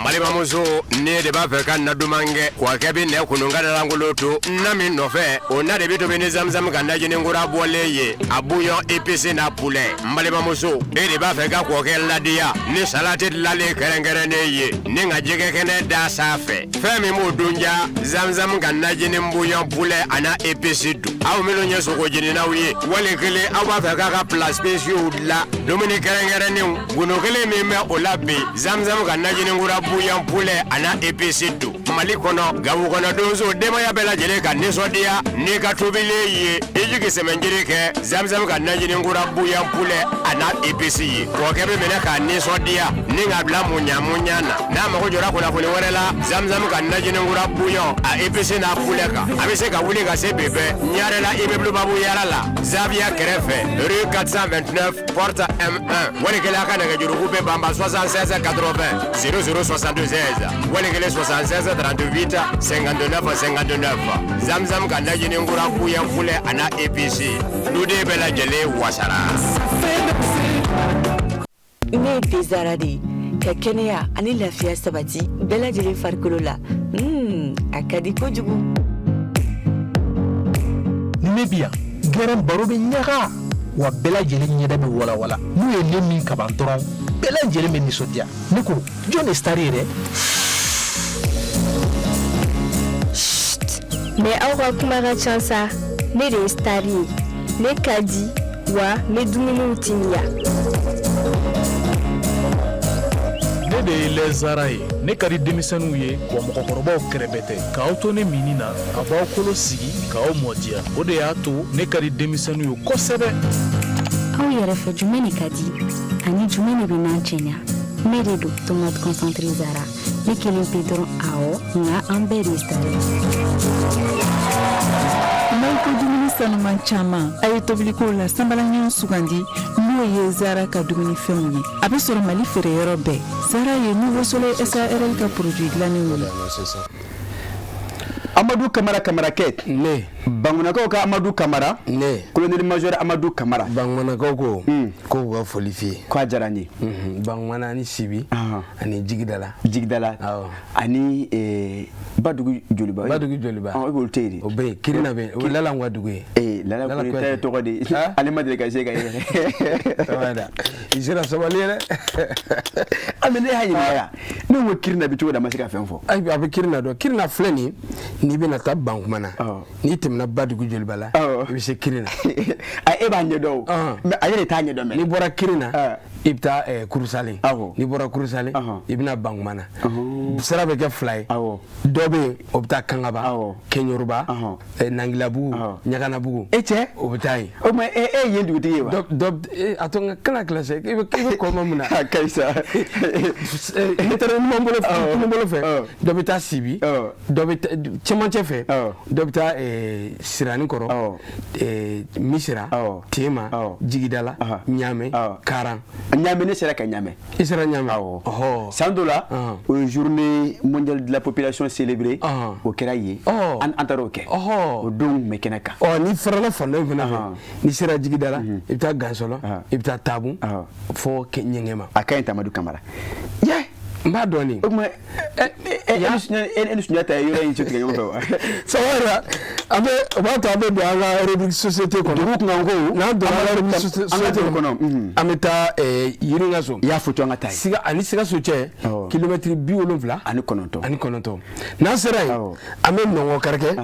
Balimamuso, ne de b'a fɛ ka na duman kɛ wa kɛ bɛ nɛ kunun ka lankolon to na min nɔfɛ, o na de bɛ tobi ni zamzam ka najini kura bɔlen ye, a bouillon épicé n'a poulet. N balimamuso, e de b'a fɛ ka kɔkɛ ladiya ni salati dilanlen kɛrɛnkɛrɛnnen ye, ni ka jɛgɛ kɛnɛ da sanfɛ, fɛn min b'o dun ja, zamzam ka najini bouillon poulet a n'a épice dun. Aw minnu ye sogo jeninaw ye, wali kelen aw b'a fɛ k'a ka plat spéciaux dilan, dumuni kɛrɛnkɛrɛnnenw, gundo kelen min bɛ o la bi, zamzam ka najini kura bouillon poulet a n'a épice dun. Mali kɔnɔ, Gawo kɔnɔ, donso denbaya bɛɛ lajɛlen ka nisɔndiya n'i ka tobilen ye, i jigi sɛmɛnjiri kɛ zamzam ka najini kura bouillon poulet a n'a épice ye. Kɔkɛ bɛ minɛ k'a nisɔndiya. Ni k'a bila muɲa muɲa na. N'a mago jɔra kunnafoni wɛrɛ la, Zamzam ka najinikura bouillon a épice n'a poulet kan. A bɛ se ka wuli ka se bi bɛɛ Ɲarela immeuble Babu Yara la, Zaviya kɛrɛfɛ, rue 429 porte M1. Wali kelen a ka nɛgɛjuruku bɛ banba 76 80 00 76 wali kelen 76 38 59 59. Zamzam ka najinikura bouillon poulet a n'a épice, duden bɛɛ lajɛlen wasara. Ne ye Tezara de ye ka kɛnɛya ani lafiya sabati bɛɛ lajɛlen farikolo la. A ka di kojugu. Ni ne bi yan, gɛrɛn baro bɛ ɲaga wa, bɛɛ lajɛlen ɲɛda bɛ walawala. N'u ye ne min kaban dɔrɔn, bɛɛ lajɛlen bɛ nisɔndiya. Ne ko, jɔn de star ye dɛ? Mais aw ka kuma ka ca sa. Ne de ye star ye. Ne ka di wa, n bɛ dumuniw timiya. Ne de ye lɛzara ye. Ne ka di denmisɛnninw ye wa, mɔgɔkɔrɔbaw kɛrɛbɛ tɛ. K'aw to ne minni na, a b'aw kolo sigi k'aw mɔdiya. O de y'a to ne ka di denmisɛnninw ye kosɛbɛ. Aw yɛrɛ fɛ, jumɛn de ka di ani jumɛn de bɛ n'an cɛɲa? Ne de don, tomate concentré Zara. Ne kelen pe dɔrɔn? Awɔ, nka an bɛɛ de ye star ye. N'aw ko dumuni sanuman caman, a ye tobiliko la sanbalaɲɔgɔn sugandi, n'o ye Zara ka dumunifɛnw ye. A bɛ sɔrɔ Mali feereyɔrɔ bɛɛ. Zara ye Nouveau Soleil SARL ka produit dilannenw ye. Amadu Kamara, Kamarakɛ. Ne. Bangunakaw ka Amadu Kamara. Ne. Colonel major Amadu Kamara. Bangunakaw ko k'u ka foli f'i ye. K'a diyara n ye. Bangumana ani Sibi ani Jigidala. Jigidala. Awɔ. Ani Badugu Joliba. Badugu Joliba. Ɔ, e b'olu tɛ yen de. O bɛ yen, Kirina bɛ yen, o ye Lala ka dugu ye. Ee, Lala Kone ta ye tɔgɔ de ye. Ale ma deli ka se ka ye. I sera sabali ye dɛ. A, mais ne y'a ɲininka yan. Ne ko Kirina bɛ cogo di, a ma se ka fɛn fɔ. Ayi, a bɛ Kirina dɔn. Kirina filɛ nin ye, n'i bɛna taa Bankumana, n'i tɛmɛna Badugu Joliba la, i bɛ se Kirina. A, e b'a ɲɛdɔn o. Mais a yɛrɛ t'a ɲɛdɔn mɛ. N'i bɔra Kirina, i bɛ taa Kurusalen. N'i bɔra Kurusalen, i bɛna Bankumana. Sira bɛ kɛ fila ye. Dɔ bɛ yen, o bɛ taa Kangaba, Keɲoroba, Nangilabugu, Ɲaganabugu. E cɛ. O bɛ taa yen. O tuma e ye yen dugutigi ye wa? Dɔ a to n ka kana kilasi, i bɛ kɔ ma mun na. A ka ɲi sa. N'i taara numan bolo fɛ, kinin bolo fɛ, dɔ bɛ taa Sibi, dɔ bɛ taa cɛmancɛ fɛ, dɔ bɛ taa Sirani kɔrɔ, Misira, Tema, Jigidala, Ɲamɛ, Karan. Ɲamɛ, ne sera ka Ɲamɛ. I sera Ɲamɛ. Awɔ. San dɔ la, o ye journée mondiale de la population célébrée, o kɛra yen. An taara o kɛ. O don tun bɛ kɛnɛ kan. Ɔ, n'i farala fan dɔ in fana fɛ, n'i sera Jigidala, i bɛ taa Gansɔlɔ, i bɛ taa Tabu fo Ɲɛŋɛ ma. A ka ɲi, Tamadu Kamara. Ye. N b'a dɔn nin. O tuma e ni Sunjata ye yɔrɔ in tigɛ ɲɔgɔn fɛ wa? Sawara, an bɛ o b'a to an bɛ don an ka rubrique société kɔnɔ. Dugu kunkanko. N'an donna an ka rubrique société kɔnɔ, an bɛ taa Yiriŋaso. I y'a fɔ to an ka taa yen. Siga ani Sikaso cɛ, kilomɛtiri 79. Ani kɔnɔntɔn. Ani kɔnɔntɔn. N'an sera yen, an bɛ nɔngɔn karikɛ.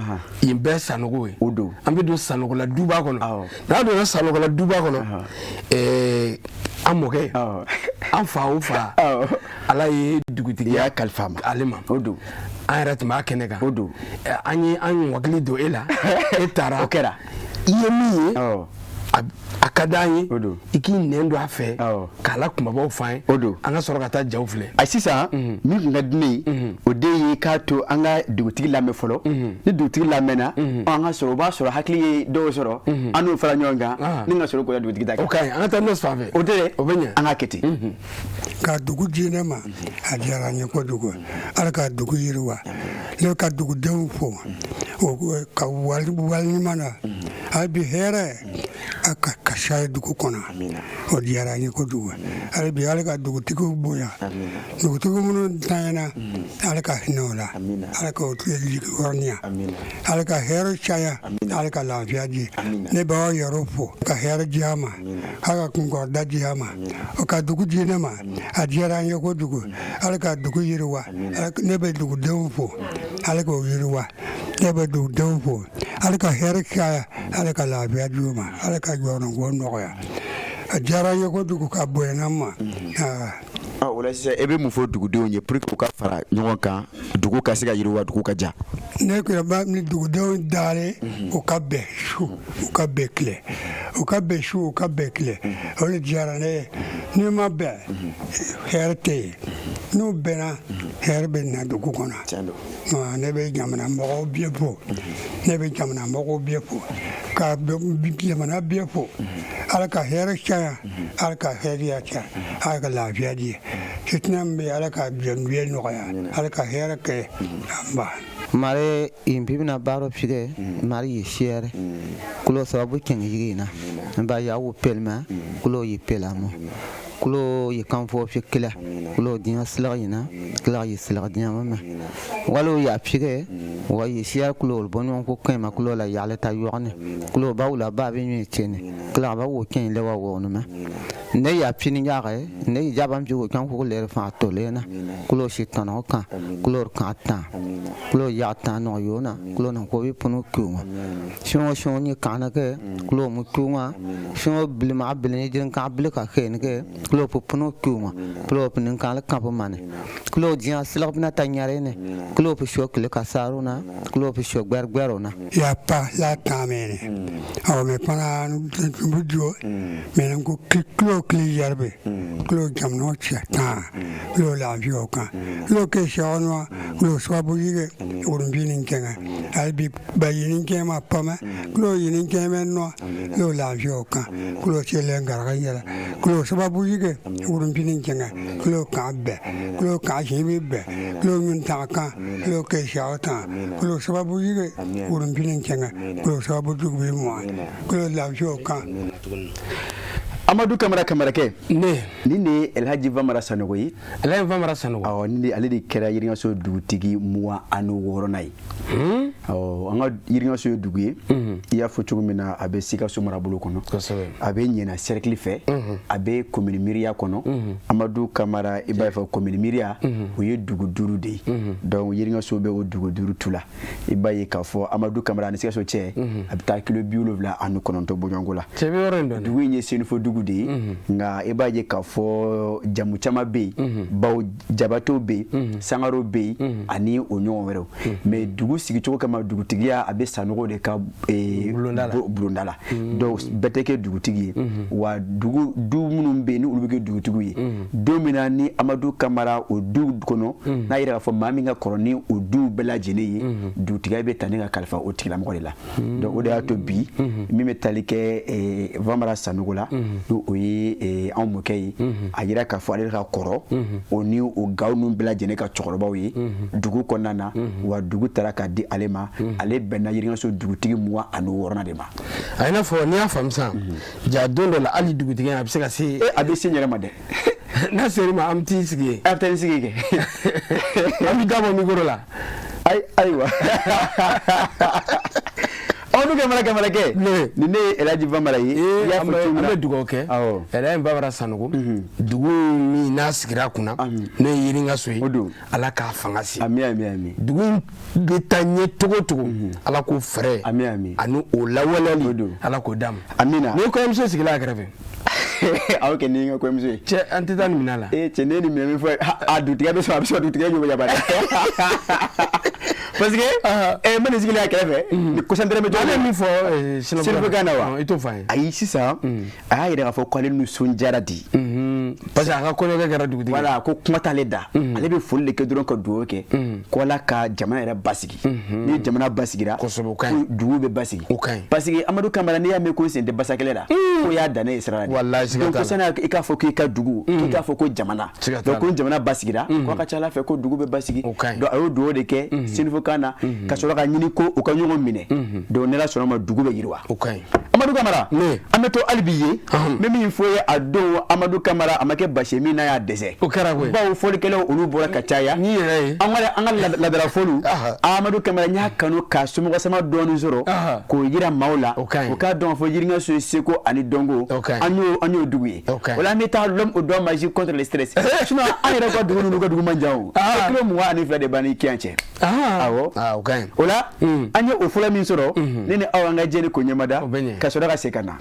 Yen bɛɛ Sanogo ye. O don. An bɛ don Sanogola duba kɔnɔ. N'an donna Sanogola duba kɔnɔ, an mɔkɛ, an fa o fa, Ala ye dugutigiya kalifa ma ale ma. O don. An yɛrɛ tun b'a kɛnɛ kan. O don. An ye an hakili don e la, e taara. O kɛra. I ye min ye, a ka d'an ye. O don. I k'i nɛn don a fɛ k'a la kumabaw f'an ye. O don. An ka sɔrɔ ka taa jaw filɛ. A, sisan min tun ka di ne ye, o de ye k'a to an ka dugutigi lamɛn fɔlɔ. Ni dugutigi lamɛnna, an ka sɔrɔ, o b'a sɔrɔ hakili ye dɔw sɔrɔ, an n'o fara ɲɔgɔn kan ni ka sɔrɔ k'o la dugutigi ta kan. O ka ɲi, an ka taa n'o fan fɛ. O tɛ dɛ. O bɛ ɲɛ. An ka kɛ ten. Ka dugu di ne ma, a diyara n ye kojugu. Ala ka dugu yiriwa. Ne ka dugudenw fo ka wali ɲuman na. Hali bi hɛrɛ a ka caya dugu kɔnɔ. O diyara n ye kojugu. Hali bi, Ala ka dugutigiw bonya. Dugutigi minnu tanyana, Ala ka hinɛ o la, Ala ka o jigi hɔrɔnya, Ala ka hɛrɛ caya, Ala ka lafiya di. Ne b'aw yɛrɛ fo ka hɛrɛ di a ma, Ala ka kunkɔrɔda di a ma. O ka dugu di ne ma, a diyara n ye kojugu. Ala ka dugu yiriwa. Ne bɛ dugudenw fo, Ala k'o yiriwa. Ne bɛ dugudenw fo, Ala ka hɛrɛ caya, Ala ka lafiya di u ma, Ala ka jɔyɔrɔko nɔgɔya. A diyara n ye kojugu ka bonya n ma. O la sisan, e bɛ mun fɔ dugudenw ye pour que u ka fara ɲɔgɔn kan, dugu ka se ka yiriwa, dugu ka ja? Ne ko ni dugudenw dalen, u ka bɛn su, u ka bɛn tile, u ka bɛn su, u ka bɛn tile, o de diyara ne ye. N'i ma bɛn, hɛrɛ tɛ yen. N'u bɛnna, hɛrɛ bɛ na dugu kɔnɔ. Ne bɛ jamana mɔgɔw bɛɛ fo, ne bɛ jamana mɔgɔw bɛɛ fo, ka jamana bɛɛ fo. Ala ka hɛrɛ caya, Ala ka hɛrɛ caya, Ala ka lafiya di. Fitinɛ min bɛ, Ala ka jɛnduye nɔgɔya, Ala ka hɛrɛ kɛ an ba. Mare yĩm na baaro pige mare yɩ sɛɛre kulo sababu kẽng yigina n ba yaa wʋ pelmã kulo yɩ pelamo kulo yɩ kãn-foo fɩ kila kulo dĩyã sɩlg yĩna kɩlg yɩ sɩlg dĩyã me wala yaa pige wa yɩ sɛɛr kulo bõ nõng kʋ kẽema kulo la yagle t'a yogne kulo ba wula baa bɩ yẽ kene kɩlg ba wʋ kẽ le wa wogneme ne yaa pin yage ne yɩ jabam pɩgo kãn kʋg leer fãa tolena kulo sɩ tõneg kã kulo d kã tã kulo yag tã nog yoona kulo nan ko bɩ pʋnug kiuungã sõog sõog yẽ kãnege kulo mu kiuungã sõog bilmag bil yẽ jɩn-kãg bilka keenege kulo pʋ pʋnug kiuungã kulo pʋ nin-kãal kãb mane kulo dĩyã sɩlg na ta yãrene kulo pʋ sokle ka saarʋna kulo pʋ so gbɛr-gbɛrʋna. Ya pa la tamene aw me pana bujo me ko kulo kli yarbe kulo jamno che ta kulo la vio kan kulo ke shono kulo swabu yige urumbi nin kenga albi bayinin kema pama kulo yinin kema no kulo la vio kan kulo chele ngar yela kulo sababu yige urumbi nin kenga kulo ka be kulo ka hibi be kulo nyun ta kan kulo ke shawta kulo sababu yige urumbi nin kenga kulo sababu dugbi mo kulo la vio kan. Amadou Kamara Kamarakɛ. Ne. Ni ne Elhaji Vamara Sanogo ye. Elhaji Vamara Sanogo. Awɔ, ni ale de kɛra Yiriŋaso dugutigi 26nan ye. Awɔ, an ka Yiriŋaso ye dugu ye. I y'a fɔ cogo min na, a bɛ Sikaso marabolo kɔnɔ. Kosɛbɛ. A bɛ Ɲɛna cercle fɛ. A bɛ commune Miriya kɔnɔ. Amadou Kamara, i b'a fɔ commune Miriya, o ye dugu 5 de ye. Donc Yiriŋaso bɛ o dugu 5 tu la. I b'a ye k'a fɔ Amadou Kamara ni Sikaso cɛ, a bɛ taa kilo 79 bɔɲɔgɔnko la. Cɛ bɛ yɔrɔ in dɔn. Dugu in ye Senufo dugu de ye, nka i b'a ye k'a fɔ jamu caman bɛ yen, bawo Jabato bɛ yen, Sangaro bɛ yen, ani o ɲɔgɔn wɛrɛw. Mais dugu sigicogo kama, dugutigiya a bɛ Sanogo de ka bulonda la. Donc bɛɛ tɛ kɛ dugutigi ye. Wa dugu du minnu bɛ yen, ni olu bɛ kɛ dugutigiw ye, don min na ni Amadou Kamara o du kɔnɔ, n'a yɛrɛ k'a fɔ maa min ka kɔrɔ ni o du bɛɛ lajɛlen ye, dugutigiya bɛ ta ne ka kalifa o tigilamɔgɔ de la. Donc o de y'a to bi min bɛ tali kɛ Vamara Sanogo la, o ye anw mɔkɛ ye, a yira k'a fɔ ale ka kɔrɔ o ni o gaw ninnu bɛɛ lajɛlen ka cɛkɔrɔbaw ye dugu kɔnɔna na. Wa dugu taara k'a di ale ma, ale bɛnna Yiriŋaso dugutigi 26nan de ma. A i n'a fɔ n'i y'a faamu sisan, ja don dɔ la hali dugutigi a bɛ se ka se. A bɛ se n yɛrɛ ma dɛ. N'a ser'i ma, an bɛ t'i sigi yen. A bɛ taa i sigi kɛ. An bɛ da bɔ micro la. Ayiwa. Amadou Kamara Kamarakɛ. Ni ne ye Elhaji Vamara ye. I y'a fɔ cogo min na, an bɛ dugawu kɛ. Elhaji Vamara Sanogo. Dugu min n'a sigira kunna, n'o ye Yiriŋaso ye. Ala k'a fanga se. Ami ami ami. Dugu in bɛ taa ɲɛ cogo o cogo, Ala k'o fɛɛrɛ. Ami ami. Ani o lawaleyali, Ala k'o d'a ma. Amina. Ni kɔɲɔmuso sigilen a kɛrɛfɛ. Aw kɛ ni n ka kɔɲɔmuso ye. Cɛ, an tɛ taa nin minɛ la. Ee cɛ, ne ye nin minɛ min fɔ, a dugutigiya bɛ sɔrɔ, a bɛ sɔrɔ dugutigiya ɲɔgɔn yabara. Parce que n bɛ nin sigilen a kɛrɛfɛ, ni concentré bɛ Ale ye min fɔ Sɛnɛfɔkan na wa? I t'o fɔ an ye. Ayi, sisan a y'a yira k'a fɔ k'ale nisɔndiyara di. Parce que a ka kɔɲɔkɛ kɛra dugutigi. Voilà, ko kuma t'ale da. Ale bɛ foli de kɛ dɔrɔn ka dugawu kɛ. Ko Ala ka jamana yɛrɛ basigi. Ni jamana basigira, kosɛbɛ, o ka ɲi. Dugu bɛ basigi. O ka ɲi. Parce que Amadou Kamara, n'i y'a mɛn ko sen tɛ basakɛlɛ la, ko y'a dannen ye sira la de. Walayi, siga t'a la. Donc ko sani i k'a fɔ k'i ka dugu, k'i k'a fɔ ko jamana. Siga t'a la. Donc ko jamana basigira, ko a ka ca Ala fɛ ko dugu bɛ basigi. O ka ɲi. Donc a y'o dugawu de kɛ Sɛnɛfɔkan na, ka sɔrɔ ka ɲini ko u ka ɲɔgɔn minɛ. Donc ni Ala sɔnna ma, dugu bɛ yiriwa. O ka ɲi. Amadou Kamara, an bɛ to hali bi ye. N bɛ min fɔ ye, a don Amadou Kamara a ma kɛ basi ye min n'a y'a dɛsɛ. O kɛra koyi. Bawo fɔlikɛlaw olu bɔra ka caya. N'i yɛrɛ ye. An ka laadala fɔliw. Amadou Kamara, n y'a kanu k'a somɔgɔ sama dɔɔni sɔrɔ. K'o yira maaw la. O ka ɲi. O k'a dɔn fɔ Yiriŋaso ye seko ani dɔnko. O ka ɲi. An y'o dugu ye. O ka ɲi. O la an bɛ taa l'homme au doigt magique contre le stress. Sinon an yɛrɛ ka dugu ninnu ka dugu man jan o. Kilo 22 de b'an ni Kiyan cɛ. Awɔ. O ka ɲi. O la an ye o fɔlɔ min sɔrɔ, ne ni aw an ka jɛ ni ko ɲɛmada, ka sɔrɔ ka segin ka na.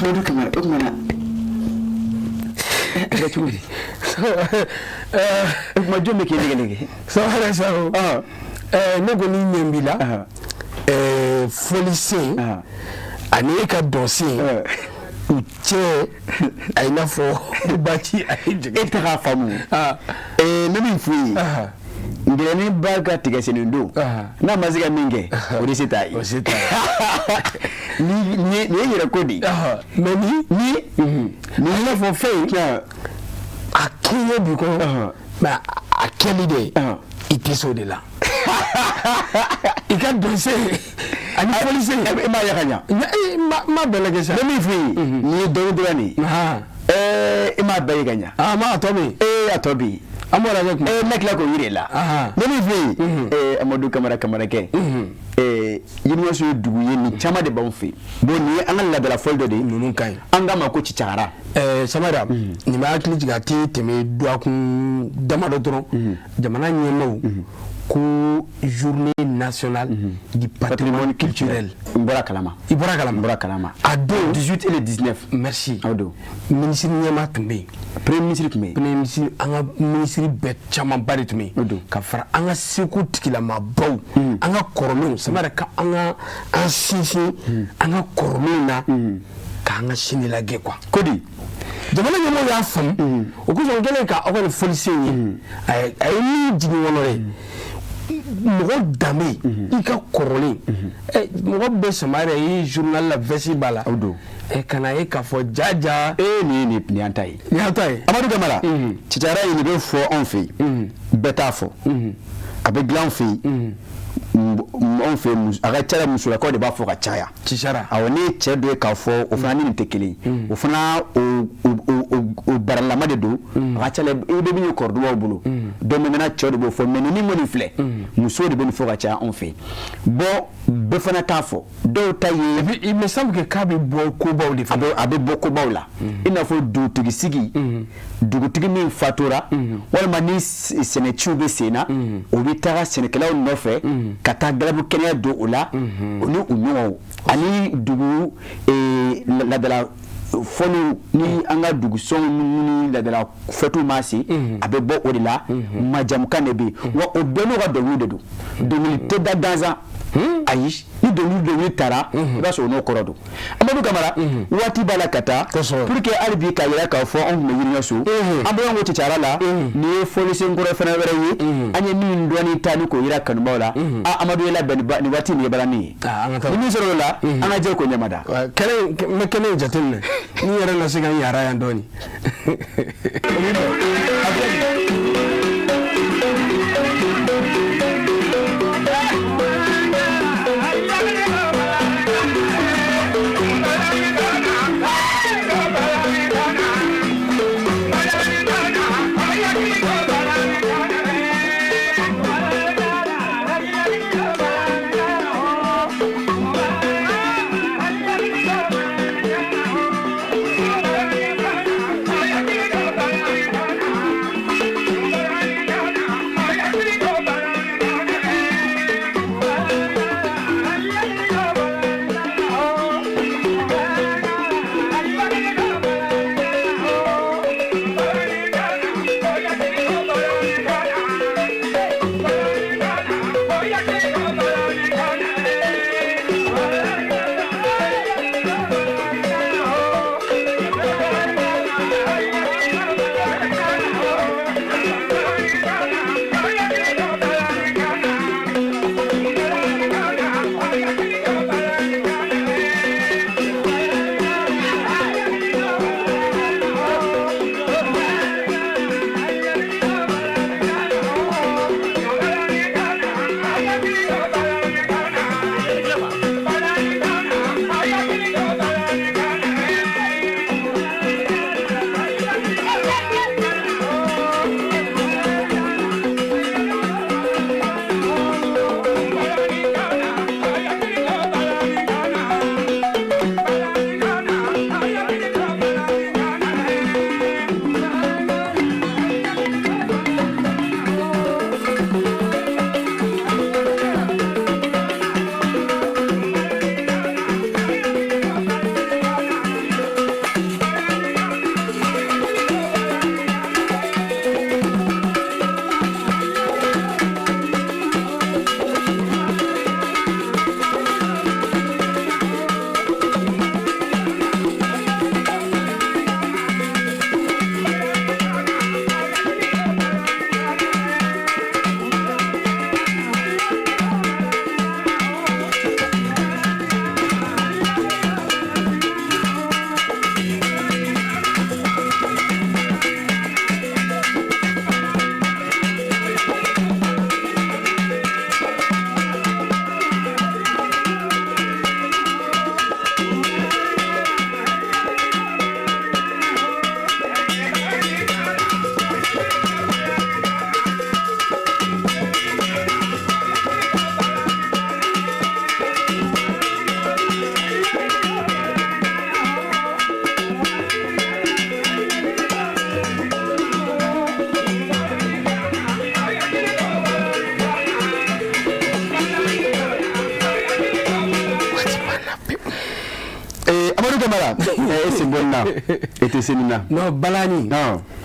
Amadu Kamara o tuma na a kɛra cogo di? O tuma jɔn bɛ k'i nɛgɛ nɛgɛ? Sawara Sawo, ne kɔni ɲɛ b'i la fɔlisen ani e ka dɔnsen u cɛ a i n'a fɔ baci a ye jigin. E tɛ k'a faamu. Ne min f'u ye. Ngɛlɛnni ba ka tigɛ sennen don n'a ma se ka min kɛ o de se t'a ye. O se t'a ye. Nin ye yɛrɛ ko de ye. Mais ni ni i n'a fɔ fɛn a kɛɲɛ b'i kɔnɔ mais a kɛli de i tɛ se o de la. I ka dɔnsen ani fɔlisen. E m'a ye ka ɲa. N m'a bɛɛ lajɛ sa. Ne min f'i ye nin ye dɔɔnin dɔrɔn de ye. E m'a bɛɛ ye ka ɲa. A ma a tɔ bɛ yen. Ee a tɔ bɛ yen. An b'o lajɛ kuma. Ne tila k'o yir'e la. Ne min f'i ye Amadu Kamara Kamarakɛ. Yirimaso ye dugu ye nin caman de b'anw fɛ yen. Bon nin ye an ka laadala fɔli dɔ de ye. Ninnu ka ɲi. An k'a ma ko cicagara. Samara nin b'a hakili jigin a tɛ tɛmɛ dɔgɔkun damadɔ dɔrɔn. Jamana ɲɛmaaw ko journée nationale du patrimoine culturel. N bɔra kalama. I bɔra kalama. N bɔra kalama. A don 18 et le 19. Merci. O don. Ministre ɲɛmaa tun bɛ yen. Premier ministre tun bɛ yen. Premier ministre an ka ministre bɛɛ camanba de tun bɛ yen. O don. Ka fara an ka seko tigilamaabaw. An ka kɔrɔlenw Samara ka an ka an sinsin an ka kɔrɔlenw na. K'an ka sini lajɛ quoi. Ko di. Jamana ɲɛmɔgɔw y'a faamu. O kosɔn n kɛlen ka aw ka nin fɔlisen ye. A ye min jigin kɔnɔ dɛ. Mɔgɔ danbe i ka kɔrɔlen mɔgɔ bɛ sama yɛrɛ i journal la veste b'a la. O don. Ka na ye k'a fɔ jaja. Nin ye nin y'an ta ye. Nin y'an ta ye. Amadu Kamara. Cicagara ye nin bɛ fɔ anw fɛ yen. Bɛɛ t'a fɔ. A bɛ dilan anw fɛ yen. Anw fɛ yen a ka ca la musolakaw de b'a fɔ ka caya. Cicagara. Awɔ ne ye cɛ dɔ ye k'a fɔ o fana ni nin tɛ kelen ye. O fana o baralama de don. A ka ca la i bɛ min ye kɔrɔdugaw bolo. Donc maintenant cɛw de b'o fɔ mais ni min filɛ musow de bɛ nin fɔ ka caya anw fɛ yen. Bon bɛɛ fana t'a fɔ dɔw ta ye. Et puis il me semble que k'a bɛ bɔ kobaw de fana. A bɛ bɔ kobaw la. I n'a fɔ dugutigi sigi. Dugutigi min fatura. Walima ni sɛnɛciw bɛ sen na. O bɛ taga sɛnɛkɛlaw nɔfɛ. Ka taa galabu kɛnɛya don o la. O ni u ɲɔgɔnw ani dugu laadala Fɔliw ni an ka dugusɔnw ni ladala fɛtiw ma se, a bɛ bɔ o de la. Majamukan de bɛ yen, wa o bɛɛ n'u ka dɔnkiliw de don. Dɔnkili tɛ da gansan, ayi. Ni dɔnkili taara, i b'a sɔrɔ o n'o kɔrɔ don. Amadu Kamara, waati b'a la ka taa, pour que hali bi k'a yira k'a fɔ anw tun bɛ yiriɲɛ so, an bɔra ko cɛcara la. Nin ye fɔlisen kɔrɔ fɛnɛ wɛrɛ ye, an ye min dɔɔni ta ni k'o yira kanubaw la. A Amadu ye labɛn nin waati nin ye balani ye, ni min sɔrɔ o la, an ka jɛ k'o ɲɛmada. Kɛnɛ n bɛ kɛnɛ in jateminɛ ni yɛrɛ na se ka n yara yan dɔɔni. E tɛ se nin na. Non, balani.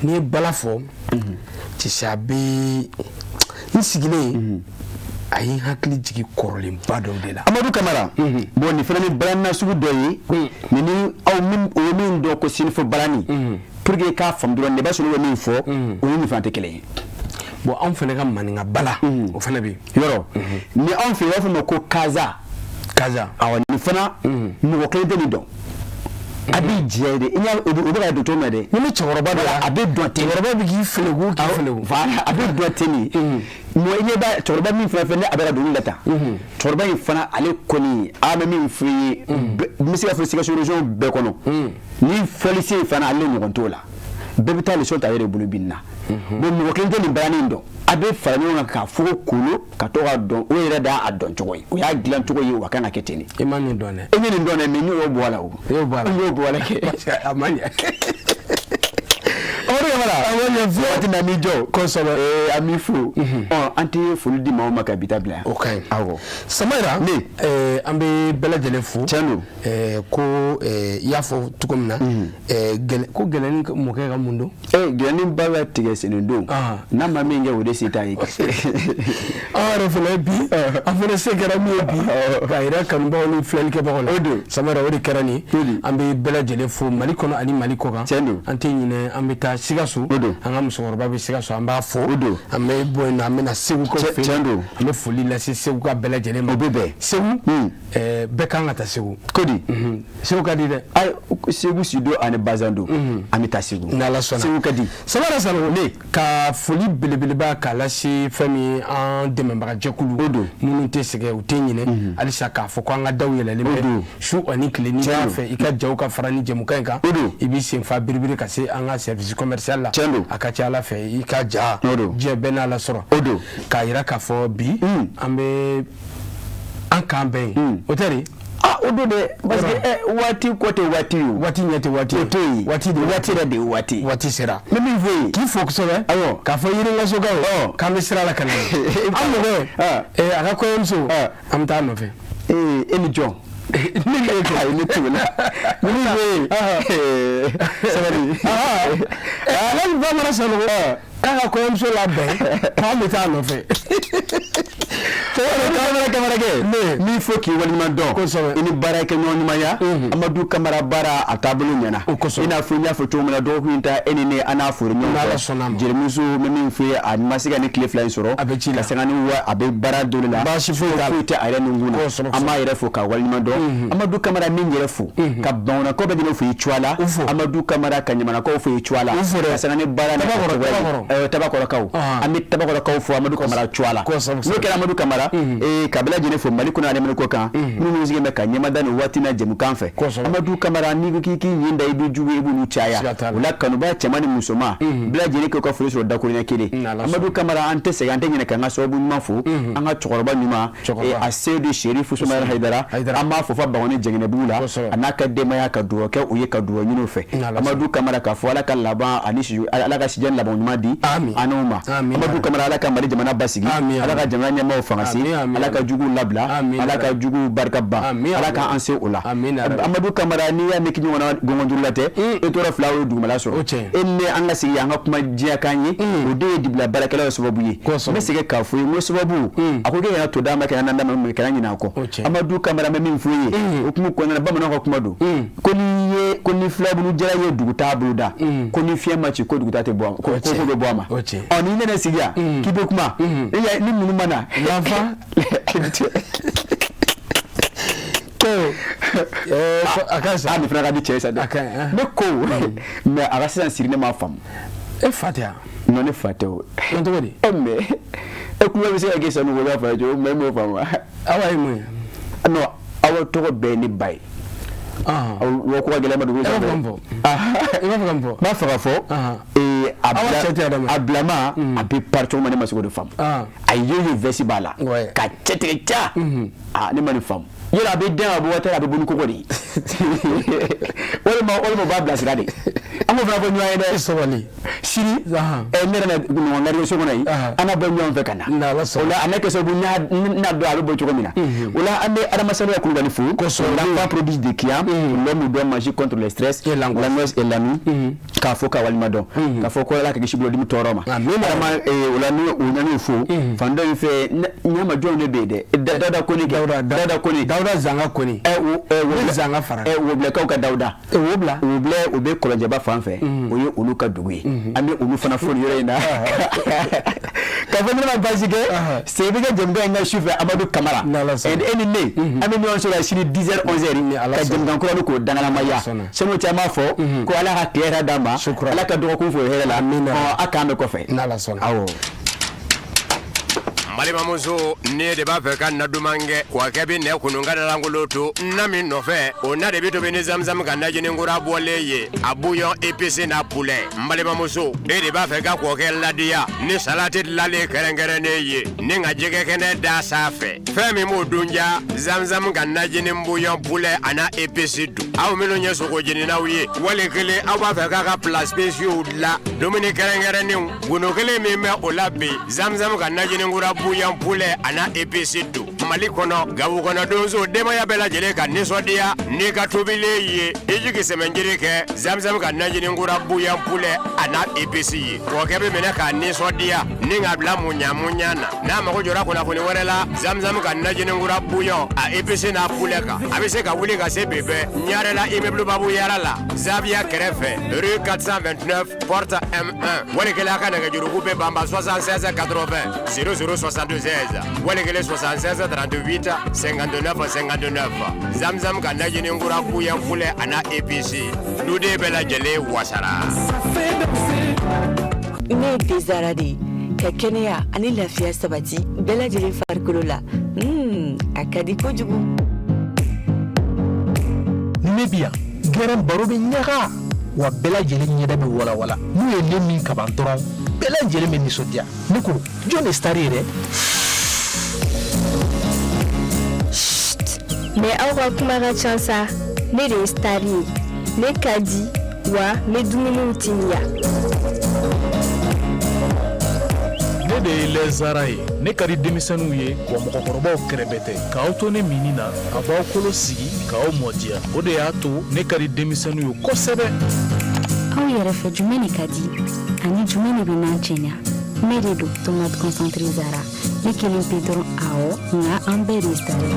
N'i ye bala fɔ, cɛ, a bɛ n sigilen, a ye n hakili jigin kɔrɔlenba dɔw de la. Amadu Kamara, bon, nin fana ni balani na sugu dɔ ye nin. Ni aw min o ye min dɔn ko sinifɔ balani, pour que i k'a faamu dɔrɔn, i b'a sɔrɔ n'u bɛ min fɔ, o ni nin fana tɛ kelen ye. Bon, anw fana ka maninka bala, o fana bɛ yen. Yɔrɔ ni anw fɛ yen, u b'a fɔ o ma ko kaza. Kaza. Awɔ, nin fana, mɔgɔ kelen tɛ nin dɔn. A b'i jɛ de, i ɲa o bɛ ka don cogo min na dɛ. Ni bɛ cɛkɔrɔba dɔ la, a bɛ dɔn ten. Cɛkɔrɔba bɛ k'i feleku, k'i feleku. Voilà, a bɛ dɔn ten de. Mɔgɔ i ɲɛ b'a cɛkɔrɔba min fana fɛ, ne a bɛ ka dɔnkili la tan. Cɛkɔrɔba in fana, ale kɔni, an bɛ min f'i ye, n bɛ se ka fɔ Sikaso région bɛɛ kɔnɔ. Ni fɔlisen fana, ale ɲɔgɔn t'o la. Bɛɛ bɛ taa leçon ta a yɛrɛ bolo bin na. Bon, mɔgɔ kelen tɛ nin balani in dɔn. A bɛ fara ɲɔgɔn kan k'a fogo kolo ka to ka dɔn. O yɛrɛ da a dɔn cogo ye, o y'a dilan cogo ye, wa kan ka kɛ ten de. I ma nin dɔn dɛ. E nin dɔn dɛ, mais n y'o bɔ a la o. I y'o bɔ a la. N y'o bɔ a la kɛ. A ma ɲɛ. Amadu Kamara. A ma ɲɛ fiyewu. Waati min an b'i jɔ. Kosɛbɛ. An b'i fo. Ɔ, an tɛ foli di maaw ma ka bi ta bila yan. O ka ɲi. Awɔ. Samayira. Ne. An bɛ bɛɛ lajɛlen fo. Tiɲɛ don. Ko i y'a fɔ cogo min na. Ko gɛlɛnni mɔkɛ ka mun don? Gɛlɛnni ba bɛ tigɛ sɛnɛ don. N'a ma min kɛ, o de se t'a ye. An yɛrɛ fana bi, an fana se kɛra min ye bi, k'a yira kanubagaw ni filɛlikɛbagaw la. O don. Samayira, o de kɛra nin ye. An bɛ bɛɛ lajɛlen fo Mali kɔnɔ ani Mali kɔ kan. Tiɲɛ don. An tɛ ɲinɛ, an bɛ taa Sikaso. O don. An ka musokɔrɔba bɛ Sikaso, an b'a fo. O don. An bɛ bɔ yen nɔ, an bɛ na Segukaw fɛ yen. Tiɲɛ don. An bɛ foli lase Segu ka bɛɛ lajɛlen ma. O bɛ bɛn. Segu, bɛɛ kan ka taa Segu. Ko di? Segu ka di dɛ. Ayi, Segu Sido ani Bazando. An bɛ taa Segu. N'Ala sɔnna. Segu ka di. Samara Sanogo. Ne. Ka foli belebeleba k'a lase fɛn min ye an dɛmɛbaga jɛkulu. O don. Minnu tɛ sɛgɛn, u tɛ ɲinɛ. Halisa k'a fɔ ko an ka daw yɛlɛlen O bɛ. don. Su ani tile, n'i Tiɲɛ b'a don. fɛ i ka jaw ka fara ni jɛmukan in kan. O don. I b'i senfa biribiri ka se an ka service commercial la. Tiɲɛ don. A ka ca Ala fɛ, i ka ja. O don. Diɲɛ bɛɛ n'a lasɔrɔ. O don. K'a yira k'a fɔ bi. An bɛ an k'an bɛn yen. O tɛ de? Ah, o don dɛ, parce que waati kɔ tɛ waati ye o. Waati ɲɛ tɛ waati ye. O tɛ yen. Waati de waati yɛrɛ de ye waati. Waati sera. N bɛ min fɔ yen. K'i fo kosɛbɛ. Awɔ. K'a fɔ Yirimajɔkaw. Ɔ. K'an bɛ sira la ka na. An mɔgɔ. A ka kɔɲɔmuso. An bɛ taa a nɔfɛ. E ni jɔn? Ne ni e kɛ. Ayi, ne t'o la. N bɛ min fɔ yen. Sabali. Ale ni Bamanan Sanogo. K'a ka kɔɲɔmuso labɛn k'an bɛ taa a nɔfɛ. Kamara Kamara kɛ. Ne. Min fo k'i waleɲuman dɔn. Kosɛbɛ. I ni baarakɛ ɲɔgɔn ɲumanya. Amadu Kamara baara a taabolo ɲɛna. O kosɛbɛ. I n'a fɔ n y'a fɔ cogo min na, dɔgɔkun in ta, e ni ne an n'a fori ɲɔgɔn fɛ. N'Ala sɔnn'a ma. Jelimuso, n bɛ min f'i ye, a ma se ka ni tile 2 in sɔrɔ. A bɛ ci la. Ka sanga ni wa a bɛ baara dɔ de la. Baasi foyi t'a la. Foyi tɛ a yɛrɛ ni kun na. Kosɛbɛ. An b'a yɛrɛ fo k'a waleɲuman dɔn. Amadu Kamara min yɛrɛ fo. Ka Bamanankaw bɛɛ lajɛlen fo i cuwa la. U fo. Amadu Kamara ka Ɲamanakaw fo i cuwa la. U fo dɛ. Ka sanga ni baara n'a Tabakɔrɔ, kɛcogoya ye. Tabakɔrɔ. Tabakɔrɔkaw. An bɛ Tabakɔrɔkaw fo Amadu Kamara cuwa la. Kosɛbɛ. N'o kɛra Amadu Kamara, ka bɛɛ lajɛlen fo Mali kɔnɔ ani Mali kɔ kan. Minnu sigilen bɛ ka ɲɛmada nin waati na jɛmukan fɛ. Kosɛbɛ. Amadu Kamara, n'i ko k'i k'i ɲin da i b'i jugu, i b'olu caya. Siga t'a la. O la kanuba cɛman ni musoman, bɛɛ lajɛlen k'u ka foli sɔrɔ dakuruɲɛ kelen. N'Ala Amadu Kamara, an tɛ sɛgɛn, an tɛ ɲinɛ k'an ka sababu ɲuman fo. An ka cɛkɔrɔba ɲuman, Cɛkɔrɔba. a Seyidu Serifu Sumayila Hayidara. Hayidara. An b'a fo fo Bagoni Jɛngɛnɛbugu la. Kosɛbɛ. A n'a ka denbaya, ka dugawu kɛ u ye, ka dugawu ɲini u fɛ. N'Ala Amadu Kamara, k'a fɔ Ala ka laban ani si, Ala ka sijɛ laban ɲuman di. Amin. An n'u ma. Amin. Amadu Kamara, Ala ka Mali jamana basigi. Amin, Ala ka jamana ɲɛmaaw fanga se. Amin, amin, Ala ka juguw labila. Amin, Ala ka juguw barika ban. Amin, Ala amin. ka an se o la. Amin, amin. Amadu Kamara, n'i y'a mɛn k'i ɲɔgɔnna gɔngɔn la tɛ, e tora fila o dugumala sɔrɔ. O tiɲɛ. E ni ne, an ka sigi an ka kuma diɲɛ kan ye, o de ye dibila baarakɛlaw sababu ye. Kosɛbɛ. N bɛ segin k'a fɔ i ye, n ko sababu, a ko k'e kana to d'a ma, kana nan d'a ma, kana ɲinɛ a kɔ. O tiɲɛ. Amadu Kamara, n bɛ min fɔ i ye, o kuma kɔnɔna na, bamananw ka kuma don. Ko n'i ye, ko ni filabulu jala ye dugu t'a bolo da, ko ni fiɲɛ ma ci, ko dugu ta tɛ bɔ a ma, ko ko bɛ bɔ a ma. O tiɲɛ. Ɔ, n'i nana sigi yan k'i bɛ kuma, e y'a ye, ni ninnu ma na. L'enfant. Ko a ka sa. Ah, nin fana ka di cɛ ye sa dɛ. A ka ɲi, ah. Ne ko, mais a ka sisan siri, ne m'a faamu. E fa tɛ yan? Non, ne fa tɛ o. Dɔn cogo di? E mais e kulo bɛ se ka kɛ sanu ko b'a fɔ cogo, mais e m'o faamu wa? Awa ye mun ye? Non, aw tɔgɔ bɛɛ ye ne ba ye. Aw ko ka gɛlɛn ma dugu E b'a fɛ sanfɛ. ka mun fɔ? I b'a fɛ ka mun fɔ? N b'a fɛ ka fɔ Awa cɛ tɛ Adama ye. a bilama, a bɛ pari cogo min, ne ma se k'o de faamu. A ye veste b'a la. Ka cɛ tigɛ ca. Ah, ne ma nin faamu. Yɔrɔ a bɛ den, a bɛ waati a bɛ bɔ ni koko de ye. Walima u b'a bilasira de. An k'o fana fɔ ɲɔgɔn ye dɛ. Sabali. Sini ne yɛrɛ na ɲɔgɔn gari so kɔnɔ yen, an na bɔ ɲɔgɔn fɛ ka na. O la a n'a kɛ sababu n'a dɔn a bɛ bɔ cogo min na. O la an bɛ Adama Sanoya Kulubali fo. L'enfant prodige de Kian. L'homme doit manger contre le stress. Et l'angoisse et l'ennui. K'a fɔ k'a walima dɔn. K'a fɔ ko Ala ka kisi bolodimi tɔɔrɔ ma. Adama o la ni o n'an y'o fo. Fan dɔ in fɛ, ɲama jɔnw de bɛ yen dɛ. Dawuda Kone kɛ. Dawuda Kone. Dawuda Zanga Kone. Wo Zanga fara. Wobilɛkaw ka Dawuda. Wobila. Wobilɛ, o bɛ Kɔlɔnjɛba fan fɛ. O ye olu ka dugu ye. An bɛ olu fana fo nin yɔrɔ in na. K'a fɔ ne ma baasi kɛ. Segin bɛ kɛ jɛmukan in kan su fɛ, Amadu Kamara. E ni ne, an bɛ ɲɔgɔn sɔrɔ yan sini 10 h 11 h ka jɛmukan kura ni k'o dangalamaya. Sani o cɛ, an b'a fɔ ko Ala ka tile hɛrɛ d'an ma. Ala ka dɔgɔkun fo hɛrɛ la. Ɔ, a k'an bɛ kɔfɛ. N'Ala sɔnna. Awɔ. N balimamuso, ne de b'a fɛ ka na duman kɛ, kɔkɛ bɛ nɛ kunun ka dalankolon to na min nɔfɛ, o na de bɛ tobi ni zamzam ka najini kura bɔlen ye, a bouillon épice n'a poulet. N balimamuso, e de b'a fɛ ka kɔkɛ ladiya ni salati dilanlen kɛrɛnkɛrɛnnen ye, ni ka jɛgɛ kɛnɛ da sanfɛ. Fɛn min b'o dun ja, zamzam ka najini bouillon poulet a n'a épice dun. Aw minnu ye sogo jeninaw ye, wali kelen aw b'a fɛ k'a ka plats spéciaux dilan, dumuni kɛrɛnkɛrɛnnenw, gundo kelen min bɛ o la bi, zamzam ka najini kura bouillon poulet a n'a épice dun. Mali kɔnɔ, Gawo kɔnɔ donso, denbaya bɛɛ lajɛlen ka nisɔndiya n'i ka tobilen ye. I jigi sɛmɛnjiri kɛ zamzam ka najini kura bouillon poulet a n'a épice ye. Kɔkɛ bɛ minɛ k'a nisɔndiya ni k'a bila muɲa muɲa na. N'a mago jɔra kunnafoni wɛrɛ la zamzam ka najini kura bouillon a épice n'a poulet kan, a bɛ se ka wuli ka se bi bɛɛ Ɲarela, immeuble Babu Yara la, Zaviya kɛrɛfɛ, rue 429 porte M1. Wali kelen a ka nɛgɛjuruku bɛ banba 76 80 00 76, wali kelen 76 38 59 59. Zamzam ka najini kura bouillon poulet a n'a épice, duden bɛɛ lajɛlen wasara. Ne ye Dezara de ye, ka kɛnɛya ani lafiya sabati bɛɛ lajɛlen farikolo la. A ka di kojugu. Ni ne bi yan, gɛrɛn baro bɛ ɲaga, wa bɛɛ lajɛlen ɲɛda bɛ walawala. N'u ye ne min kaban dɔrɔn, bɛɛ lajɛlen bɛ nisɔndiya. Ne ko, jɔn de star ye dɛ? Mais aw ka kuma ka ca sa. Ne de ye star ye, ne ka di, wa n bɛ dumuniw timiya. Ne de ye lɛzara ye. Ne ka di denmisɛnninw ye, wa mɔgɔkɔrɔbaw kɛrɛbɛ tɛ. K'aw to ne minni na, a b'aw kolo sigi k'aw mɔdiya. O de y'a to ne ka di denmisɛnninw ye kosɛbɛ. Aw yɛrɛ fɛ, jumɛn de ka di ani jumɛn de bɛ n'an cɛɲa? Ne de don, tomate concentré Zara. Ne kelen pe dɔrɔn, awɔ, nka an bɛɛ de ye star ye.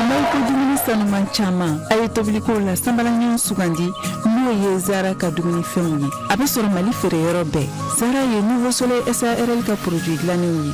N'aw ko dumuni sanuman caman, a ye tobiliko la sanbalaɲɔgɔn sugandi, n'o ye Zara ka dumunifɛnw ye. A bɛ sɔrɔ Mali feereyɔrɔ bɛɛ. Zara ye Nouveau Soleil SARL ka produit dilannenw ye.